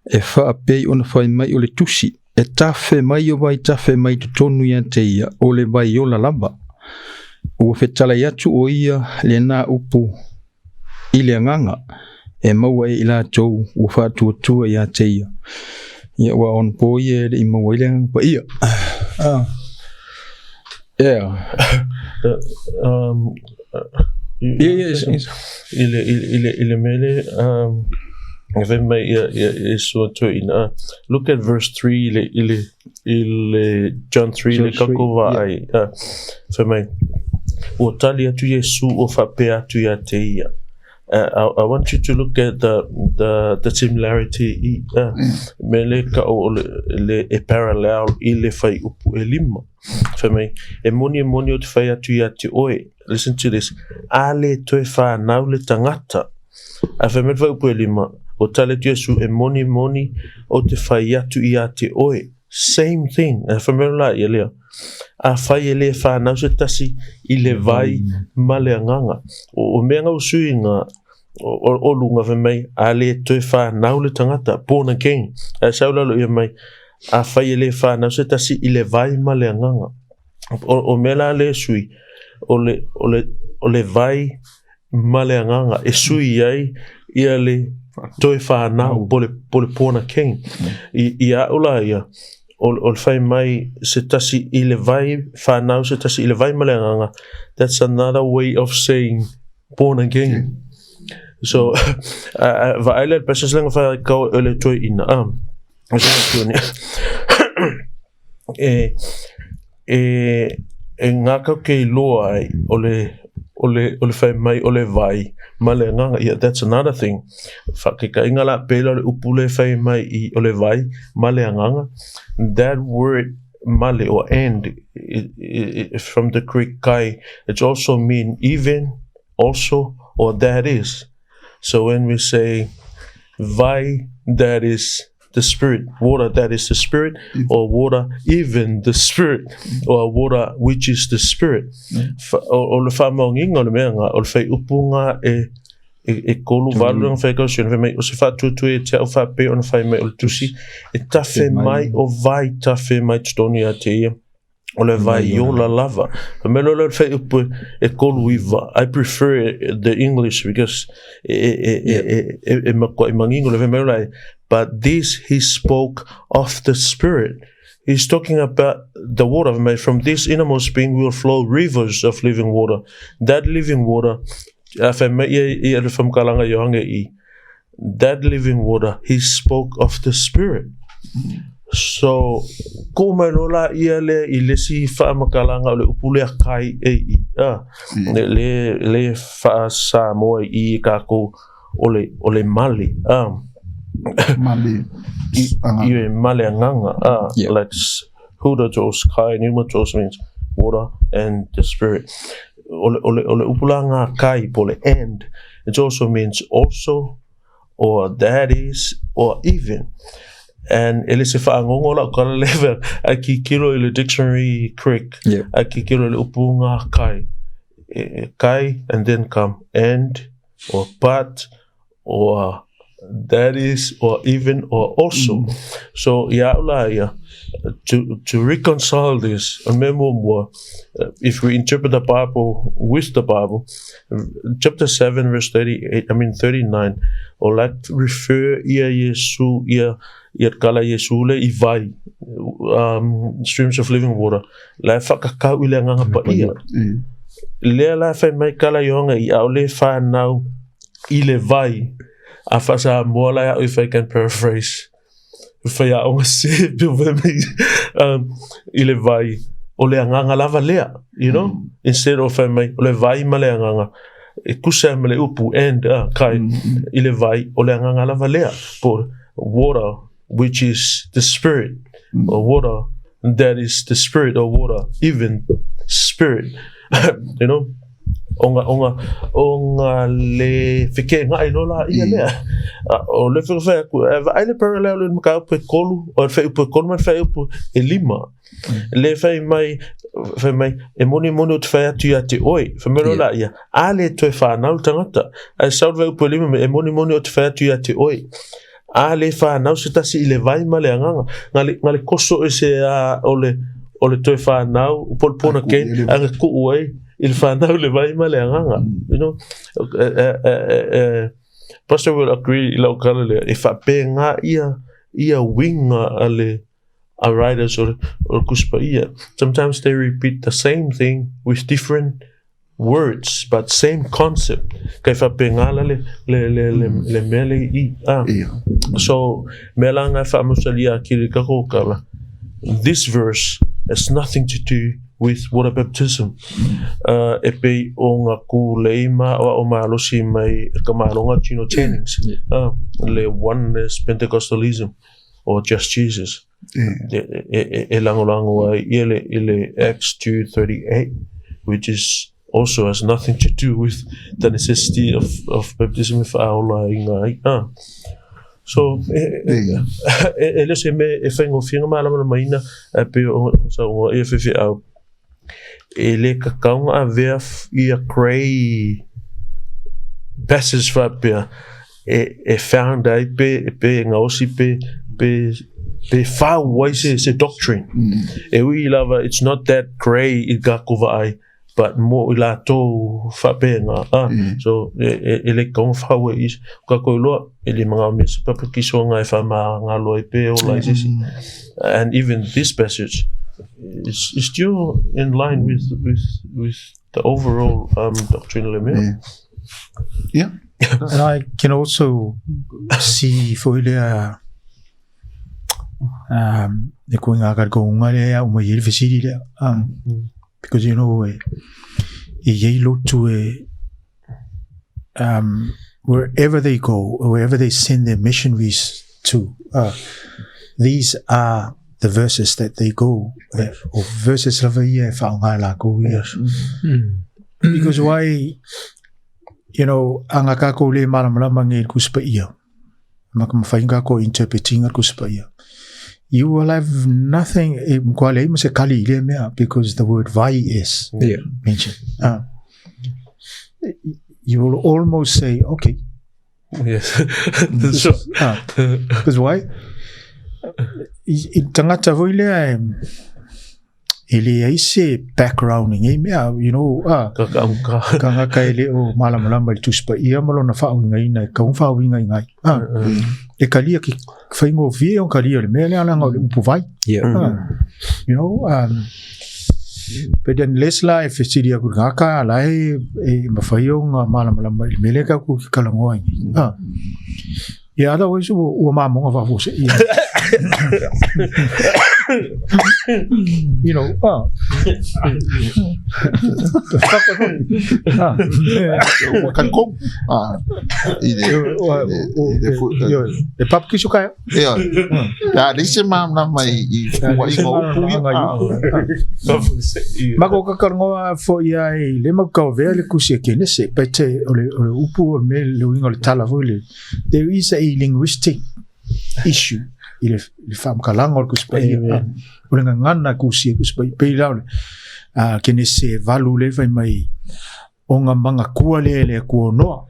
[SPEAKER 2] e faapei ona fai mai o le tusi, e tafe mai o vaitafe mai totonu ia te ia, o le vai ola lava. Ua fetalai atu o ia lena upu i le agaga, e maua e i latou ua faatuatua ia te ia. Ia ua ona po ia e le i maua ai le agaga paia. Ah. Yeah. Yeah, yes, yes.
[SPEAKER 3] I le, i le, i le, i le mele, e fai mai ia, ia, Iesu atu i ina. Look at verse 3 i le, i le, i le John 3 le
[SPEAKER 2] John 3,
[SPEAKER 3] kako vaai.
[SPEAKER 2] yeah.
[SPEAKER 3] Fai mai, ua tali atu Iesu ua faapea atu ia te ia. I want you to look at the, the, the similarity i, me le ka o le, le e parallel i le whai upu e lima. Fai mai, e moni e moni o te whai atu ia te oe. Listen to this. A le toe whānau le tangata. A whai mai le whai upu e lima. O tali atu Iesu e moni e moni o te whai atu ia te oe. Same thing. A whai mai la ia lea. A whai e le whānau se tasi i le vai ma le anganga. O, o mea ngau sui ngā o, o, o lunga whai mai, a le toe whānau le tangata, born again. A sau lalo ia mai, a whai e le whānau se tasi i le vai ma le anganga. O, o mea la le sui, o le, o le, o le vai ma le agaga e sui ai ia le toe whānau po le, po le born again. I, i a au la ia, o, o le whai mai se tasi i le vai whānau, se tasi i le vai ma le agaga, that's another way of saying born again. So, vaai le passage lenga whai kau e le toe ina. E, e, e ngākau kei loa ai, o le, o le, o le whai mai, o le vai, ma le agaga, yeah, that's another thing. Whakekainga la, pēlā o le upu le whai mai i o le vai, ma le agaga. That word male or and it, it, from the Greek kai, it's also mean even, also, or that is. So when we say vai, that is the spirit water that is the spirit or water even the spirit or water which is the spirit o le faamaogiga o le mea lena o le faaiupu lena e e 38 lona faikausiona fai mai o se faatuatua ia te au faapea ona fai mai o le tusi e tafe mai o vai tafe mai totonu ia te ia o le vai ola lava. Fai mai loa lea o le fuaiupu e 39, I prefer the English because e e e e e matuai manino le fai mai loa but this he spoke of the spirit. He's talking about the water. Fai mai from this innermost being will flow rivers of living water. That living water, a fai mai ia i le whamkalanga Iohange i, that living water, he spoke of the spirit. So, kō mai loa la ia lea i le isi faamatalaga o le upu lea kai e i, a, le, le, le faa-Samoa i i kākou o le, o le male, a.
[SPEAKER 1] Male agaga.
[SPEAKER 3] I, male agaga, a, yeah. Like, hudatos, kai, pneumatos means water and the spirit. O le, o le, o le upu la ngā kai po le and, it also means also, or that is, or even. And e le se whaangongo lau kala level, ai ki kilo i le dictionary correct, yeah. ai ki kilo i le upu ngā kai. E, kai, and then come and, or but, or that is, or even, or also. So, ia au la ia, to reconcile this, o le mea muamua, if we interpret the Bible with the Bible, chapter 7 verse 38, I mean 39, o la refer ia Iesu, ia, ia kala Iesu le i vai, streams of living water, la e whakakau i le agaga paia. Lea la e whai mai kala Iohanga i ao le whanau i le vai, a whasamoa la au if I can paraphrase, whai aonga se i le vai, o le agaga lava lea, you know, instead of whai mai, o le vai ma le agaga, e kusa ma le upu, and, kai, i le vai, o le agaga lava lea, po water, which is the spirit, or water, that is the spirit, or water, even spirit, you know, o nga, o nga, o nga le fekegaʻi loa la ia lea. O le whakawhai aku, e vaai le parallel i le mataupu e kolu, o le fuaiupu e kolu ma le fuaiupu e lima. Le whai mai, whai mai, e moni moni o te whai atu ia te oi, whai mai loa la ia, a le toe whanau le tangata. Ai sau le fuaiupu e lima, e moni moni o te whai atu ia te oi. A le whanau se tasi i le vai ma le agaga, nga le, nga le koso e se a o le, o le toe whanau, po le born again, a nga kuu ai, i le whanau le vai ma le agaga. You know, Pastor will agree i lau kala lea, e whaapenga ia, ia winga a le, a writers o le Tusi Paia. Sometimes they repeat the same thing with different words, but same concept. Kai whaapenga la le, le, le, le, le mea le i. Ah. So, mea la ngai whaamusalia ki le kako kala. This verse has nothing to do with water baptism. E pei o nga ku leima o o malosi mai e ka malonga Gino Jennings. Le oneness Pentecostalism or just Jesus. E langolango ai i le, i le Acts 2:38, which is also has nothing to do with the necessity of baptism e whaaola i ngā i'a. So, e le se mea e whaingofie ngā mālamalamaina e pei o sa unga ia whiwhi au. E le kakaunga a vea ia grey passage whapea e found ai pe, pe ngaosi pe, pe, pe whau ai se doctrine. E ui lava, it's not that grey i kākova ai, but mo i lātou whapenga. So, e le kaunga whau e is. Ka koe loa, e le mga mea se papa ki soa ngā e wha mā ngā loa i pe o lai sisi. And even this passage is still in line with the overall doctrine le mea.
[SPEAKER 1] Yeah.
[SPEAKER 4] And I can also see foi lea e koe ngā kare ko unga lea o mai e le fesili lea. Because you know, e iei lotu e wherever they go, wherever they send their missionaries to, these are the verses that they go, or verses lava ia e whaonga e lākou ia. Because why, you know, anga kākou le malamalama nge i le Tusi Paia. Ma ka mafai ona tatou interpret ina le Tusi Paia. You will have nothing, e matua leai ma se kali i lea mea, because the word vai is mentioned. You will almost say, okay.
[SPEAKER 3] Yes. Sure.
[SPEAKER 4] Because why? I tagata foi lea e, e leai se background i nei mea, you know, ah, tagata e le o malamalama i le Tusi Paia ma lona faauigaina e tatau ona faauiga i nai. Ah, e kalia ki faigofie ona kalia o le mea lea leaga o le upu vai. Ah, you know, but unless la e fesili atu i le tagata la e, e mafai ona malamalama i le mea lea tatou te talanoa ai nei. Ah. Yeah, otherwise ua, ua mamoga faafuasei. You know, ah. Ah.
[SPEAKER 1] Ua kalikong. Ah. I le, i le,
[SPEAKER 4] E papakiso kai.
[SPEAKER 1] Ia. Ia, le se malamalama i fuaiga o upu ia.
[SPEAKER 4] Ma ko ka kalangoa foi ai le mau kau vea le kusi e Kenese, but o le upu o le mea le uiga o le tala foi le there is a linguistic issue i le faamatalaga o le Tusi Paia. O le gagana e kusi e Tusi Paia. Pei la o le Kenese 8 lea fai mai o ga manatua lea e le Atua o Noa.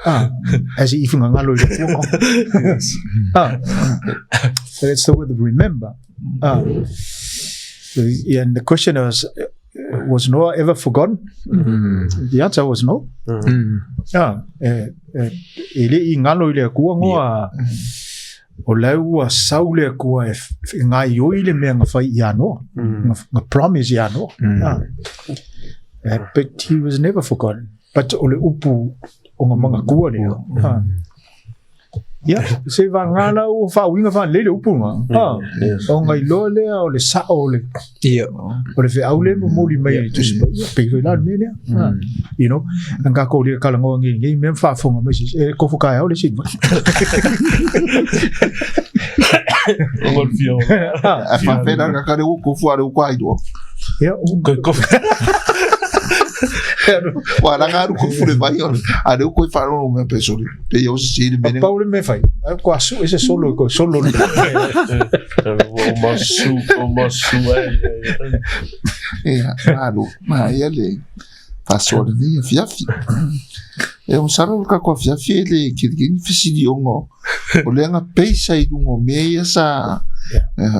[SPEAKER 4] Ah, as if gagalo i le Atua. Ah, so that's the word remember. Ah, and the question was, was Noah ever forgotten? The answer was no. Ah, e le i galo i le Atua Noa. O la ua sau le Atua e gaioi le mea na fai ia Noa. Na promise ia Noa. Ah. But he was never forgotten. But o le upu o nga manatua lea. Ah. Ia, se vagana la ua faauiga faalelei le upu lena. Ah. O ga iloa lea o le sao o le o le feau lea e momoli mai e le Tusi Paia, pei foi la le mea lea. Ah. You know, na tatou le talanoa nei i nei mea ma faafofoga mai se isi, e kofo taeao le isi.
[SPEAKER 1] A faapena ka kare o kofu a le o kwa iloa.
[SPEAKER 4] Ia,
[SPEAKER 1] Wa ranga aru kofu le vai o a le o koe wharono mea pe sore. Pe ia o se se le mene.
[SPEAKER 4] Pau le mea fai. Ai ko asu e se solo ko solo le.
[SPEAKER 3] O masu, o masu ai.
[SPEAKER 1] Ia, malo, ma ia le faasoa lenei afiafi. E o masalo o le tatou afiafi e le kelikeli fesili ona o lea na peisa i luga o mea ia sa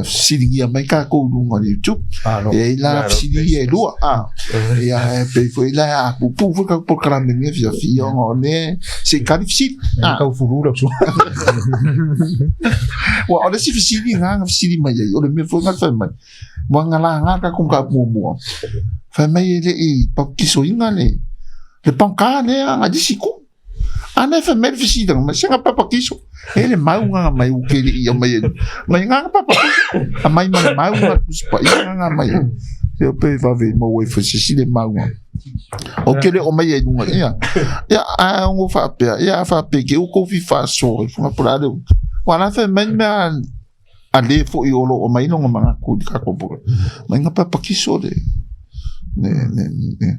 [SPEAKER 1] fesiligia mai tatou i luga o le YouTube.
[SPEAKER 4] Malo.
[SPEAKER 1] E ai la fesili ia e lua. Ah, ia e pei foi la a pupu foi tatou polokalame i lenei afiafi ona o lea se i tali fesili.
[SPEAKER 4] Ah. Tau fulu lau sua.
[SPEAKER 1] Ua o le isi fesili na na fesili mai ai, o le mea foi na fai mai. Ua na laga tatou mataupu muamua. Fai mai e le i papatisoina le pagā lea a nisi itu. A lea fai mai le fesiliga mai, se na papatiso. E le mau na mai u ke le i mai e. Mai na papatiso. A mai ma le mau na Tusi Paia na mai. Se o pe vave maua ai foi se isi le mau na. O ke le o mai ai luga ia. Ia a ngo faapea, ia a faapea ke u kou fi faasoa i funga pula le. Ua la fai mai mea a le foi o lo o mai longa manatu i le tatou pula. Mai nga papakiso le ne ne ne.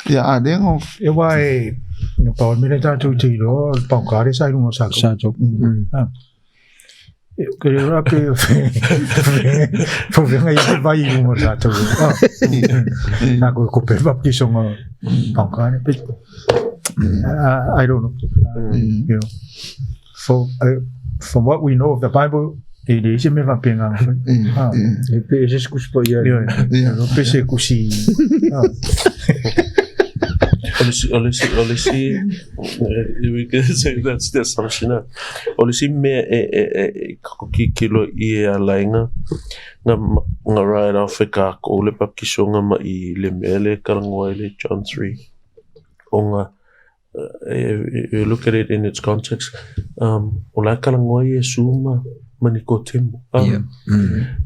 [SPEAKER 1] Ia a le ngo
[SPEAKER 4] E wā e, no pau mele tātou te iloa, o le paukare sa i lunga o sa
[SPEAKER 2] Sa tou.
[SPEAKER 4] Ah. E, ke le ra pe fo venga i te vai i lunga o sa tou. Ah. Nā koe ko pe baptisonga paukare. But, I don't know. You know, for, from what we know of the Bible, e leai se mea faapena na fai. Ah.
[SPEAKER 2] E pe e se kusi pa ia.
[SPEAKER 4] Ioe. No pe se kusi. Ah.
[SPEAKER 3] O le isi, o le isi, o le isi, we can say that's the assumption. O le isi mea e, e, e, e kakokikilo i e ala ai nga, nga, nga write off e kākou le baptisonga ma i le mea le kalangoa i le John 3. O nga, you look at it in its context, o la kalangoa Iesu ma, ma Nikotemo.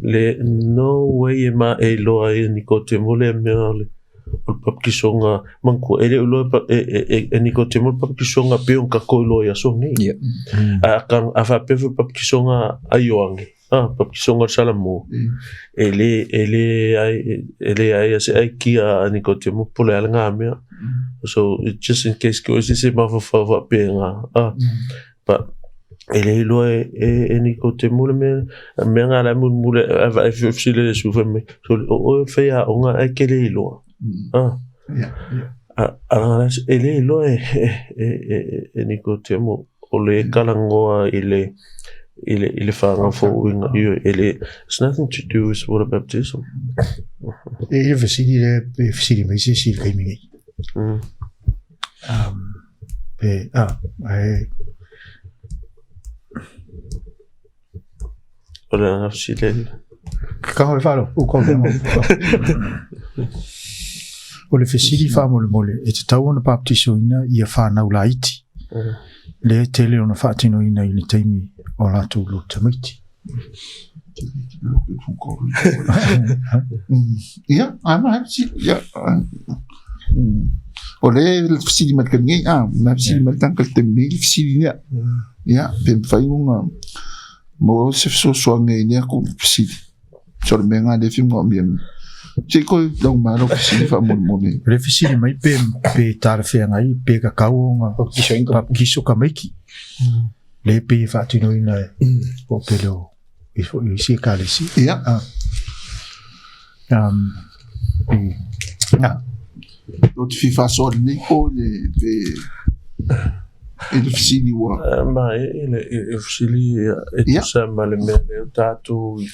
[SPEAKER 3] Le, no way e ma e iloa ai e Nikotemo lea mea o le, o le baptisonga, manatua, e le o iloa e, e, e, e Nikotemo le baptisonga pei ona tatou iloa i aso nei. A, a faapea foi baptisonga a Ioane, ah, baptisonga o le Salamo, e le, e le ai, e le ai a se aikia a Nikotemo po o le a le nga mea. So, just in case ko se se mafaufau faapena, ah, but E le iloa e, e, e Nikotemo le mea, mea ngā la mulimuli a vaai fesili le Iesu fai mai, sole, o oe o le faiaoga ae ke le iloa. Ah. A, a e le iloa e, e, e, e, e Nikotemo o le kalagoa i le, i le, i le whangafouina. E le, it's nothing to do with water baptism.
[SPEAKER 4] E le fesili le, e fesili mai se isi i le taimi nei. Pe, ah, e...
[SPEAKER 3] O le anga fesili ai.
[SPEAKER 4] Ka hoi wharo, u kau mea O le fesili whaamolemole, e tatau ona baptisoina ia whānau laiti. Le tele ona whaatinoina i le taimi o latou lotu tamaiti.
[SPEAKER 1] Ia, ai ma ia. O le fesili mai ka nei, ah, na fesili mai tang ka te nei fesili nia. Ia, pe mawhai ngonga mo se fesoasoani ai nia ku fesili. So le mea ngā le whinga o mea. Se koe lau malo fesili whaamolemole.
[SPEAKER 4] O le fesili mai pe pe talafeagai pe kakau ona papikiso tamaiti. Le pei e faatinoina e po o pele o i isi ekalesia.
[SPEAKER 1] Ia.
[SPEAKER 4] Nā.
[SPEAKER 1] O te fia faasoa lenei po i le pe i le fesili ua.
[SPEAKER 3] Ma e i le i fesili e tusa ma le mea lea o tātou i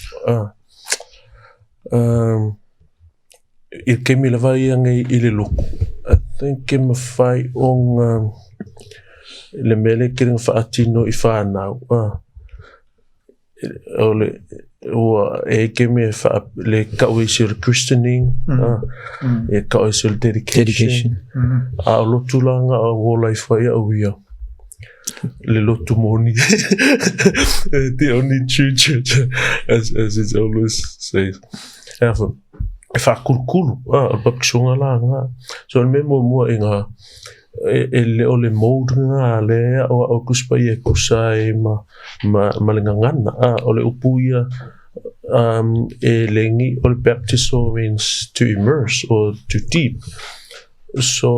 [SPEAKER 3] i le taimi lava ia nei i le lotu, I think e mawhai ona le mea lea e tele whaatino i whanau. O le ua e ke mea wha, le kau isi o le christening, e kau isi o le dedication.
[SPEAKER 2] Dedication.
[SPEAKER 3] A o lotu la nga o wo life wa ia au ia. Le lotu moni. The only true church, as it always says. E a e whakulukulu, a, o le papikisoga la nga. So le mea muamua i nga, e, e le o le mode nga le a o o kusi paia e kusa ai ma, ma, ma le gagana, a, o le upu ia, e lengi, o le baptizo means to immerse or to deep. So,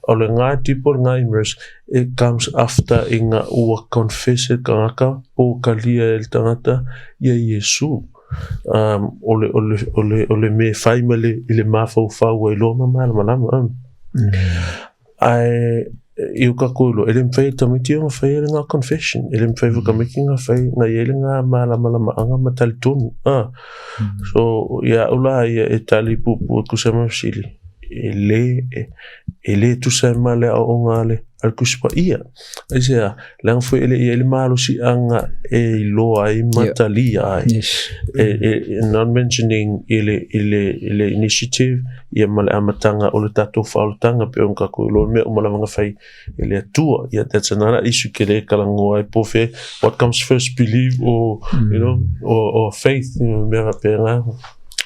[SPEAKER 3] o le ngā deep o le ngā immerse, it comes after i ngā ua confess e tangata, po kalia e le tangata, ia Iesu. O le, o le, o le, o le me whai ma le, i le mafaufau ai loa ma malamalama. Ae, i o kākou iloa, e le mawhai e tamaiti ona whai e le ngā confession, e le mawhai whakamiki ngā whai, ngā i ele ngā malamalama'anga ma talitonu. So, ia au la ia e tali pupu e kusa ma fesili, e le, e, e le tusa e ma le aoaoga a le, a le Tusi Paia. Aisea, leaga foi e le i ai le malosi'aga e iloa ai ma talia ai. E, e, not mentioning i le, i le, i le initiative, ia ma le amataga o le tatou faaolataga pei ona tatou iloa mea uma lava na fai e le Atua. Ia, that's another issue ke le talanoa ai po o fea, what comes first, believe or, you know, or faith, you know, mea faapena.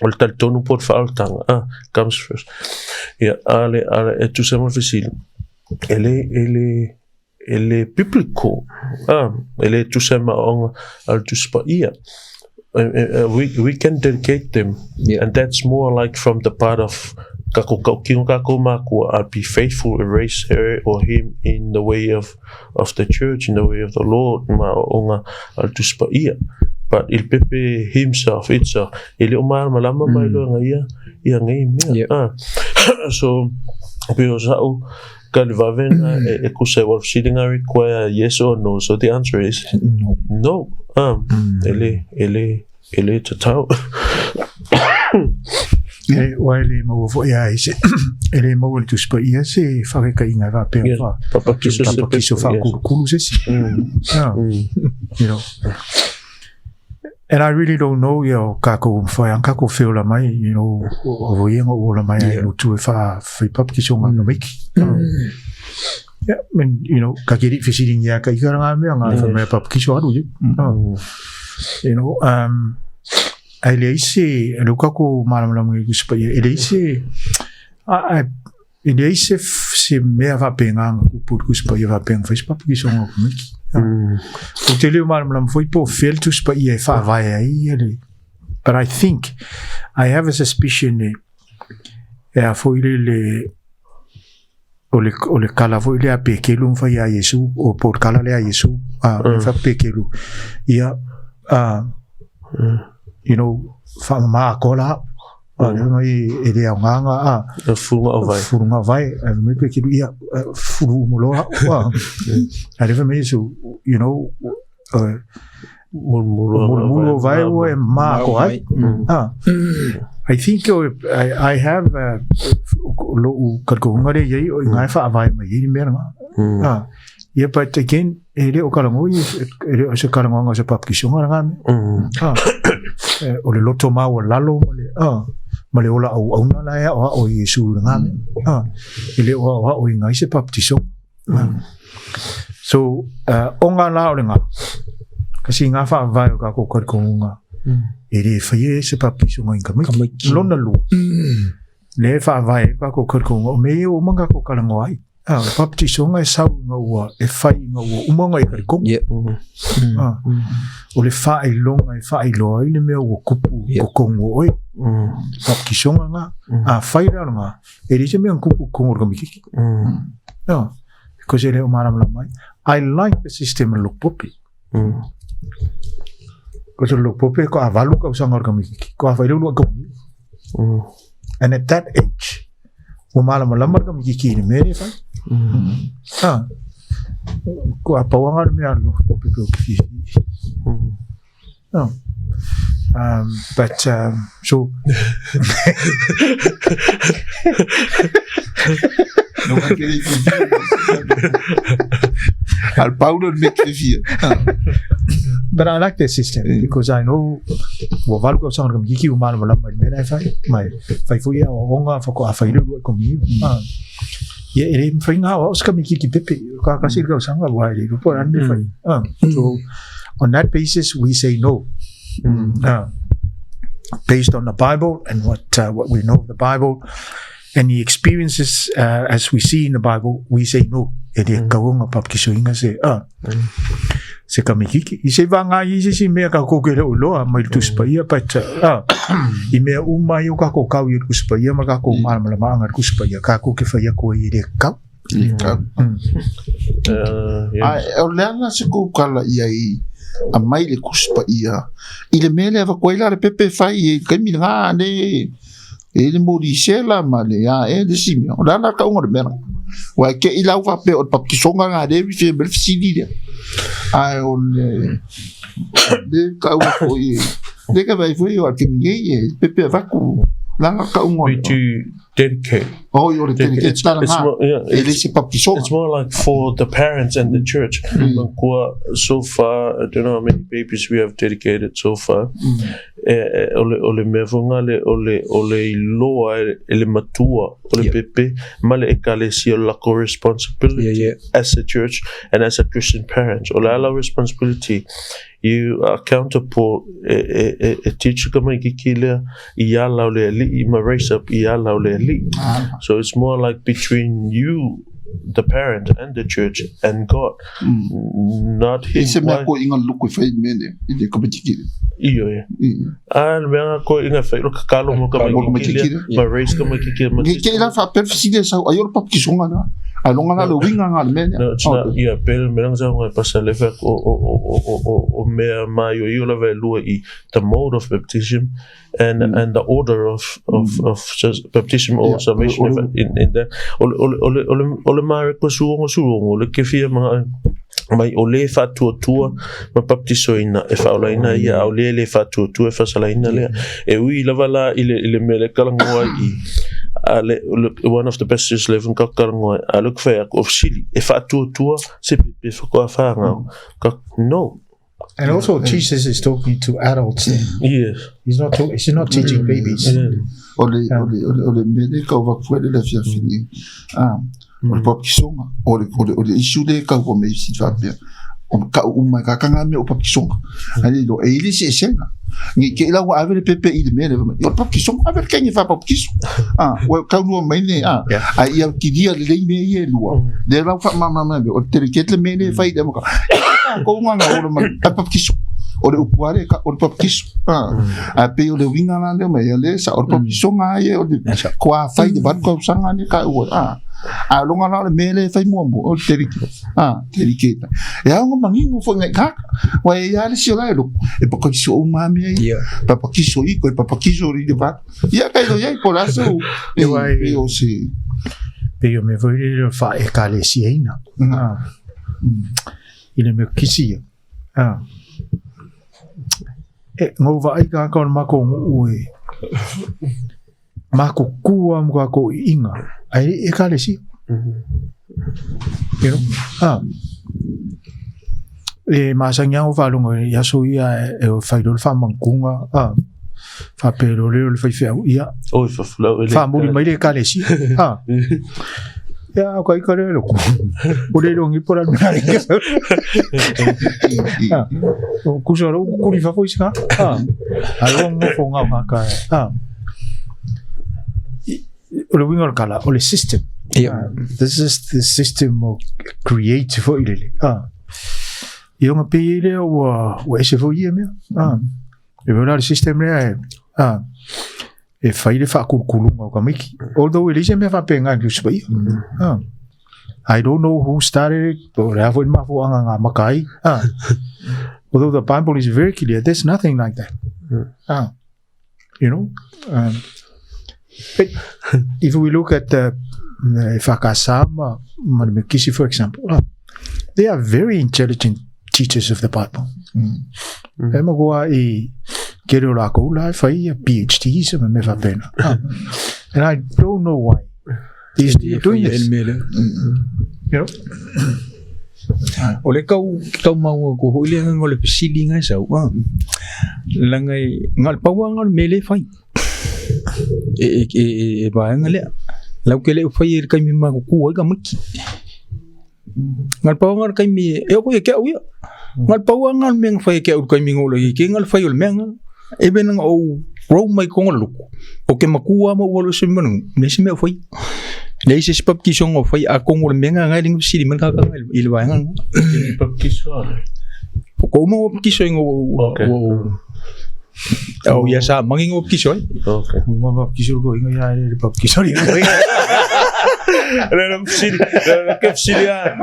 [SPEAKER 3] O le talitonu po o le faaolataga, ah, comes first. Ia, a le, a le, e tusa ma le fesili, e le, e le, e le biblical, ah, e le tusa ma aoaoga a le Tusi Paia. We can dedicate them, and that's more like from the part of kako kaukino kako makua, I'll be faithful and raise her or him in the way of the church, in the way of the Lord, ma aoaoga a le Tusi Paia. But il pepe himself, itself, e le o malamalama mai loa ia, ia nei mea. Ah. So, pei o sa'u ka le vavega e, e kusa e fesili nga require yes or no. So the answer is
[SPEAKER 2] No.
[SPEAKER 3] no. E le, e le, e le tatau.
[SPEAKER 4] E, ua e le maua foi a i se, e le maua i le Tusi Paia se wharekaiga e whapea wha,
[SPEAKER 3] Papakiso se
[SPEAKER 4] papakiso
[SPEAKER 3] pepe, yes.
[SPEAKER 4] whakulukulu se si. Ah, you know. And I really don't know, you know, kākou whai an kākou whiola mai, you know, o o ia ngā ola mai ai no tu e wha whai papakiso ngā tamaiti. Yeah, I mean, you know, ka keri whesiringi ia ka ikara ngā mea, ngā wha mea papakiso aru, you. You know, ai leai se, e leo kākou malamalama i kusi paia, e leai se, a, e leai se, se mea faapena na tupu i le Tusi Paia faapea na fai se papakisoga o tamaiti. Ou te le o malamalama foi po o fea le Tusi Paia e faavae ai ia le, but I think, I have a suspicion e, e a foi le, le, O le, o le kala foi lea Pekelu na fai ia Iesu, o po o le kala lea a Iesu, a, mm. fa Pekelu. Ia, you know, whaamama a kola, a, le mai e le aogaga, a,
[SPEAKER 3] E fuluga o vai.
[SPEAKER 4] fuluga vai, a mai Pekelu, ia, fulu umoloa, a, a le mai Iesu, you know,
[SPEAKER 3] Mulumulu
[SPEAKER 4] o vai ua e mā ko ai. Ah. I think I have lo'u kalikounga lea iai o i ngā e whaavae mai i mea nga. Ah. Yeah, but again, e le o kalango i, e le o se kalangoanga o se papikisoga ngā mea. Ah. O le loto māua lalo ma le, ah, ma le ola au auna la e ao ao i Iesu i ngā mea. Ah. E le o ao ao i ngā i se papitisoga. So, o ngā la o le ngā, kasi ngā whaavae o kākou karikongō ngā, e le whai e se papiso ngā inga maiki. Lona lua. Le whaavae e kākou karikongō, o me i o manga ko kalango ai. Ah, o papatiso ngā e sau ngā ua, e whai ngā ua umanga i karikongō. Ah, o le whailonga e whailoa i le mea ua kupu ko kongo oi. Papatiso ngā ngā, a whai rā ngā, E le se mea kupu kongo ka mikiki. No, because e le o malamalama ai. I like the system of Lukpopi. Because Lukpopi ko avalu ka usanga ka mikiki. Ko awhai lulu ka And at that age, ua malamalama ka mikiki i le mea le whai. Ah. Ko a pauanga le mea Lukpopi pe o ki No. But so
[SPEAKER 1] No ka kere Al Paulo me ke fia.
[SPEAKER 4] But I like that system because I know ua valu ka usanga ka mikiki ua malamalama i le mea la e fai. Mai fai foi ia o onga whako a whai ruru ai ko miu. Ah. Ia e le mwhai ngā o ska mikiki pepe. Ka kasi ka usanga wa e le po an me fai. Ah. So on that basis we say no. Based on the Bible and what what we know of the Bible and the experiences as we see in the Bible, we say no. E le kauonga papikisoinga se se kamikiki. I se vanga i se si mea ka koke le uloa mai le tusi paia, but i mea uma i o kako kau i le tusi paia ma kako malamalama anga le tusi paia, ka koke whai ako i le kau.
[SPEAKER 1] I kau. Ai, o le ala se kou kala ia i a mai le kusi paia. I le mea lea vakoai la le pepe fai i kaimi ngā ne e le mori sela ma le a e le simi. O le ala ka unga le mea. Wa ke i lau faapea o le papikisoga ngā le wi me le fesili lea. Ai o le le ka unga foi le ka vai foi o a ke mi e pepe vaku la ka unga.
[SPEAKER 3] We do dedicate.
[SPEAKER 1] Oh, o le dedicate
[SPEAKER 3] It's, it's more, yeah,
[SPEAKER 1] e le se papikisoga.
[SPEAKER 3] It's more like for the parents and the church. Kua, so far, I don't know how many babies we have dedicated so far. E, e, o le, o le mea fonga le, o le, o le iloa e, e le matua, o le pepe, ma le ekalesia o le lako responsibility as a church and as a Christian parents. O le ala responsibility, you are accountable e, e, e, e teach ka mai kiki lea i ala o le ali'i ma raise up i ala o le ali'i. So it's more like between you, the parent and the church and God, not
[SPEAKER 1] I
[SPEAKER 3] him.
[SPEAKER 1] se mea
[SPEAKER 3] Why?
[SPEAKER 1] ko inga luku i whai mene i le kapatiki.
[SPEAKER 3] Iyo e. A le mea nga ko inga whai ro kakalo mo ka mai
[SPEAKER 1] Mo ka mai
[SPEAKER 3] kiki lea,
[SPEAKER 1] kiki lea.
[SPEAKER 3] ma raise ka mai kiki ma
[SPEAKER 1] Nge
[SPEAKER 3] teach
[SPEAKER 1] ke
[SPEAKER 3] ka
[SPEAKER 1] ila
[SPEAKER 3] mai
[SPEAKER 1] wha perfisile sau ai o le papikisoga na. Ai longa na le winga nga le mea lea.
[SPEAKER 3] No, it's not, yeah, pele me ranga sau ngai pasa le whak o, o, o, o, o, o, o mea mai o i o lava e lua i the mode of baptism and, and the order of, of, of baptism or
[SPEAKER 1] Yeah,
[SPEAKER 3] salvation in, in that. O, le, o, le, o, le, o, le, o le mare ko suongo suongo, le ke fia mga mai o le whaatuatua ma baptisoina e whaolaina ia, au le le whaatuatua e whasalaina lea. E ui lava la i le, i le mele kalangoa i, a le, le, one of the best is leven ka kalangoa, a le kwhea ko sili, e whaatuatua se pepe whakoa whaangau. Ka, no.
[SPEAKER 4] And also Jesus is talking to adults then.
[SPEAKER 3] Yes.
[SPEAKER 4] He's not talk, he's not teaching babies.
[SPEAKER 3] Yeah.
[SPEAKER 1] O le, o le, o le, o le mele ka o vakuele le fiafini. Ah, o le papikisoga. O le, o le, o le isu le ka ua mei si whapea. O ka uma ka kanga me o papikisoga. Ai le e ile se senga. Ngi ke ila ua ave le pepe i le mele. O le papikisoga ave le kengi wha papikiso. Ah, ua kau nua mai ne. Ah, ai ia kiria le lei me i e lua. Le rau wha mama mama. O te le ketle me le whai le maka. Ko ngā ngā ora mai. A papikiso. O le upuare ka o le papikiso. Ah, a pe o le winga la le mai le sa o le papikisoga ai o le ko a whai le valu kausanga ne ka ua. Ah, A o luga la o le mea lea e fai muamua, o le dedicate, a, dedicate. E ao ona manino foi ngai tagata. Ua e i ai le isi o la e loku, e papakiso uma lava mea ia. Papakiso i koe, papakiso i le va. Ia kai lo iai po o le a se u, e pei o se...
[SPEAKER 4] Pei o mea foi lele o le faa-Ekalesiaina. I le mea kisi ia. E, na ou vaai tagata o le matou nuu e matutu lava ma tatou iiga ae le i Ekalesia. You know? Ah. E masani lava ona faalogo i aso ia e fai loa le faamagatuga, ah. Faapea loa lea o le faifeau, ia.
[SPEAKER 3] Oi, fafulau e le.
[SPEAKER 4] Faamuli mai le Ekalesia. Ah. Ia, o ka ika lea loko. O le longi po la mea le Ah. O kusa lo kuli fafo isi ka. Ah. Ai o ngofo ngau ngā ka. Ah. O le uiga o le tala, o le system.
[SPEAKER 2] Yeah.
[SPEAKER 4] This is the system of create foi lele. Ah. Ia ona pei ai lea ua, ua ese foi ia mea. Ah. E mea la le system lea e, ah, e fai le faakulukuluga o tamaiti. Although e leai se mea faapena i le Tusi Paia. Ah. I don't know who started it, po o le a foi le mafuaaga na amata ai. Ah. Although the Bible is very clear, there's nothing like that. Ah. You know? But if we look at the EFKS ma, ma le Mekisi, for example, they are very intelligent teachers of the Bible. E matua i tele o lakou la e fai ia PhDs ma mea faapena. And I don't know why these are doing this. You know?
[SPEAKER 2] O le kau tau maua ko hoi le nganga o le fesili ngai sau. Ah. Langa e ngal paua ngal mele fai. E e e e vaenga lea. Lau ke le fai e le kaimi ma ku ai ka miki. Ngal paua ngal kaimi e o ko e ke au ia. Ngal paua ngal meng fai ke au kaimi ngolo i ke ngal fai o le menga. E bena o grow mai kongo luku. O ke makua ma ua lo se manu, ne se mea fai. Le se se baptisong o fai a kongo le menga ngai lingu sili man ka ka i le vaenga.
[SPEAKER 3] Baptiso ale.
[SPEAKER 2] O ko uma o baptiso ingo o o ia sa mangi ngo baptiso ai.
[SPEAKER 3] Okay.
[SPEAKER 4] Uma baptiso ko ingo ia le baptiso ni.
[SPEAKER 3] Le le sili, le ke sili a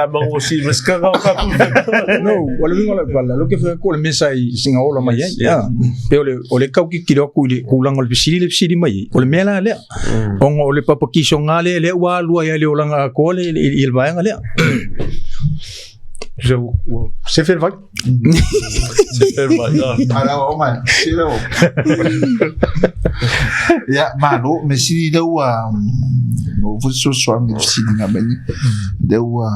[SPEAKER 3] a mango si mas ka ka
[SPEAKER 2] No, o le wingo le pala, lo ke fa ko le mesa i singa ola mai ai. Ya. Pe o le o le kau ki ki ku le kulanga le sili le sili mai. O le mea la lea. Onga o le papakiso ngale le ua lua ia le olanga ko le i le vaenga lea.
[SPEAKER 4] So, se fel vai.
[SPEAKER 3] Se fel vai.
[SPEAKER 1] Ara o mai, se leo. Ia, malo, me sili lea ua o foi fesoasoani i le fesiliga mai nei. Lea ua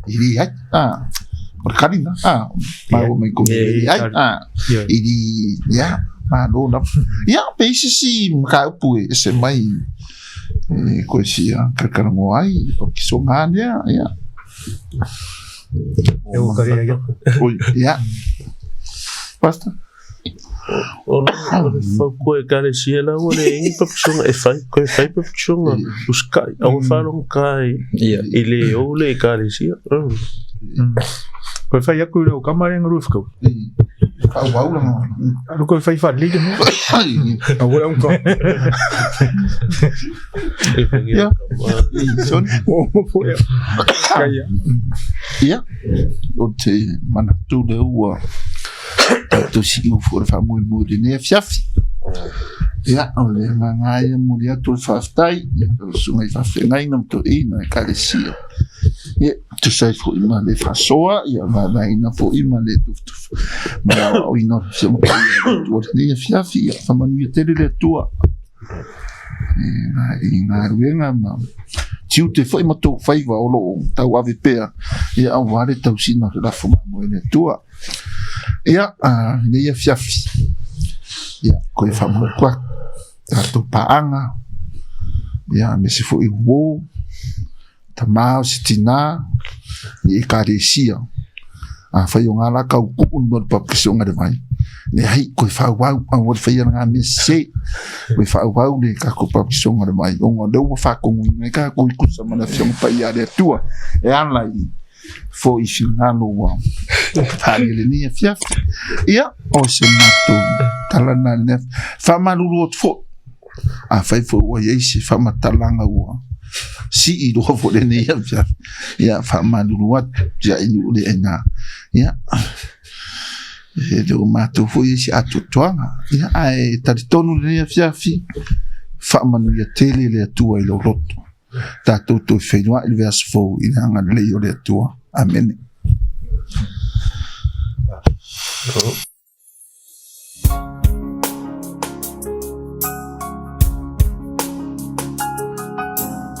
[SPEAKER 1] i li ai, a, o le kalina, a, maua mai ko i li ai, a, i li, ia, malo lava. Ia, pe i se isi mataupu e ese mai e koe fia karakaragoa ai, o kisoga lea, ia.
[SPEAKER 4] E o kare ai.
[SPEAKER 1] Oi, ia. Pastor?
[SPEAKER 3] O le fau koe ekalesia la ua le ingi papasoga e fai koe fai papasoga usikai au e faalogokai i le ou le ekalesia.
[SPEAKER 4] Koe fai aku i lou kama le ngalu fkau.
[SPEAKER 1] Faaauau lana.
[SPEAKER 4] Alu koe fai faalelei le mea.
[SPEAKER 2] Au le unka.
[SPEAKER 1] Ia. Son.
[SPEAKER 2] O mo po ia. Kaia.
[SPEAKER 1] Ia. O te manatu lea ua tatou si'u foi le faamoemoe i lenei afiafi. Ia, o le agaga ia e momoli atu o le faafetai i lau susuga i faafeagaiga ma toeaiina o Ekalesia. Ia, tusa ai foi ma le faasoa, ia vaevaeina foi ma le tufatufa ma le aoaoina o le Afioga Paia a le Atua i lenei afiafi. Ia, faamanuia tele le Atua i galuega ma tiute foi ma tou faiva o lo o tauave pea, ia, aua le tausiga o le lafoga mo le Atua. Ia, lenei afiafi, ia, koe faamoemoe atu tatou paaga, ia, aemaise foi uo, tama o se tinā i Ekalesia. Afai o ngā la kau kuu ni mo le papakisoga le vai, leai, koe faaauau, aua le faia ngā mea sese, koe faaauau le kako papakisoga le vai, ona o lea ua faatonuina ai kākou i kusa ma le Afioga Paia a le Atua, e ala i foi finagalo ua faaalia i lenei afiafi. Ia, o se matou tala lena i lenei afiafi. Faamalulu atu foi, afai foi ua i ai se faamatalaga ua. Sii loa foi lenei afiafi. Ia, faamalulu atu si ai nuu le aina. Ia, e le o matou foi e se atoatoaga. Ia, ae talitonu lenei afiafi, faamanuia tele le Atua i lou loto. Tatou toe feiloai le vaiaso fou i le agalelei o le Atua. Amene.
[SPEAKER 3] Oh.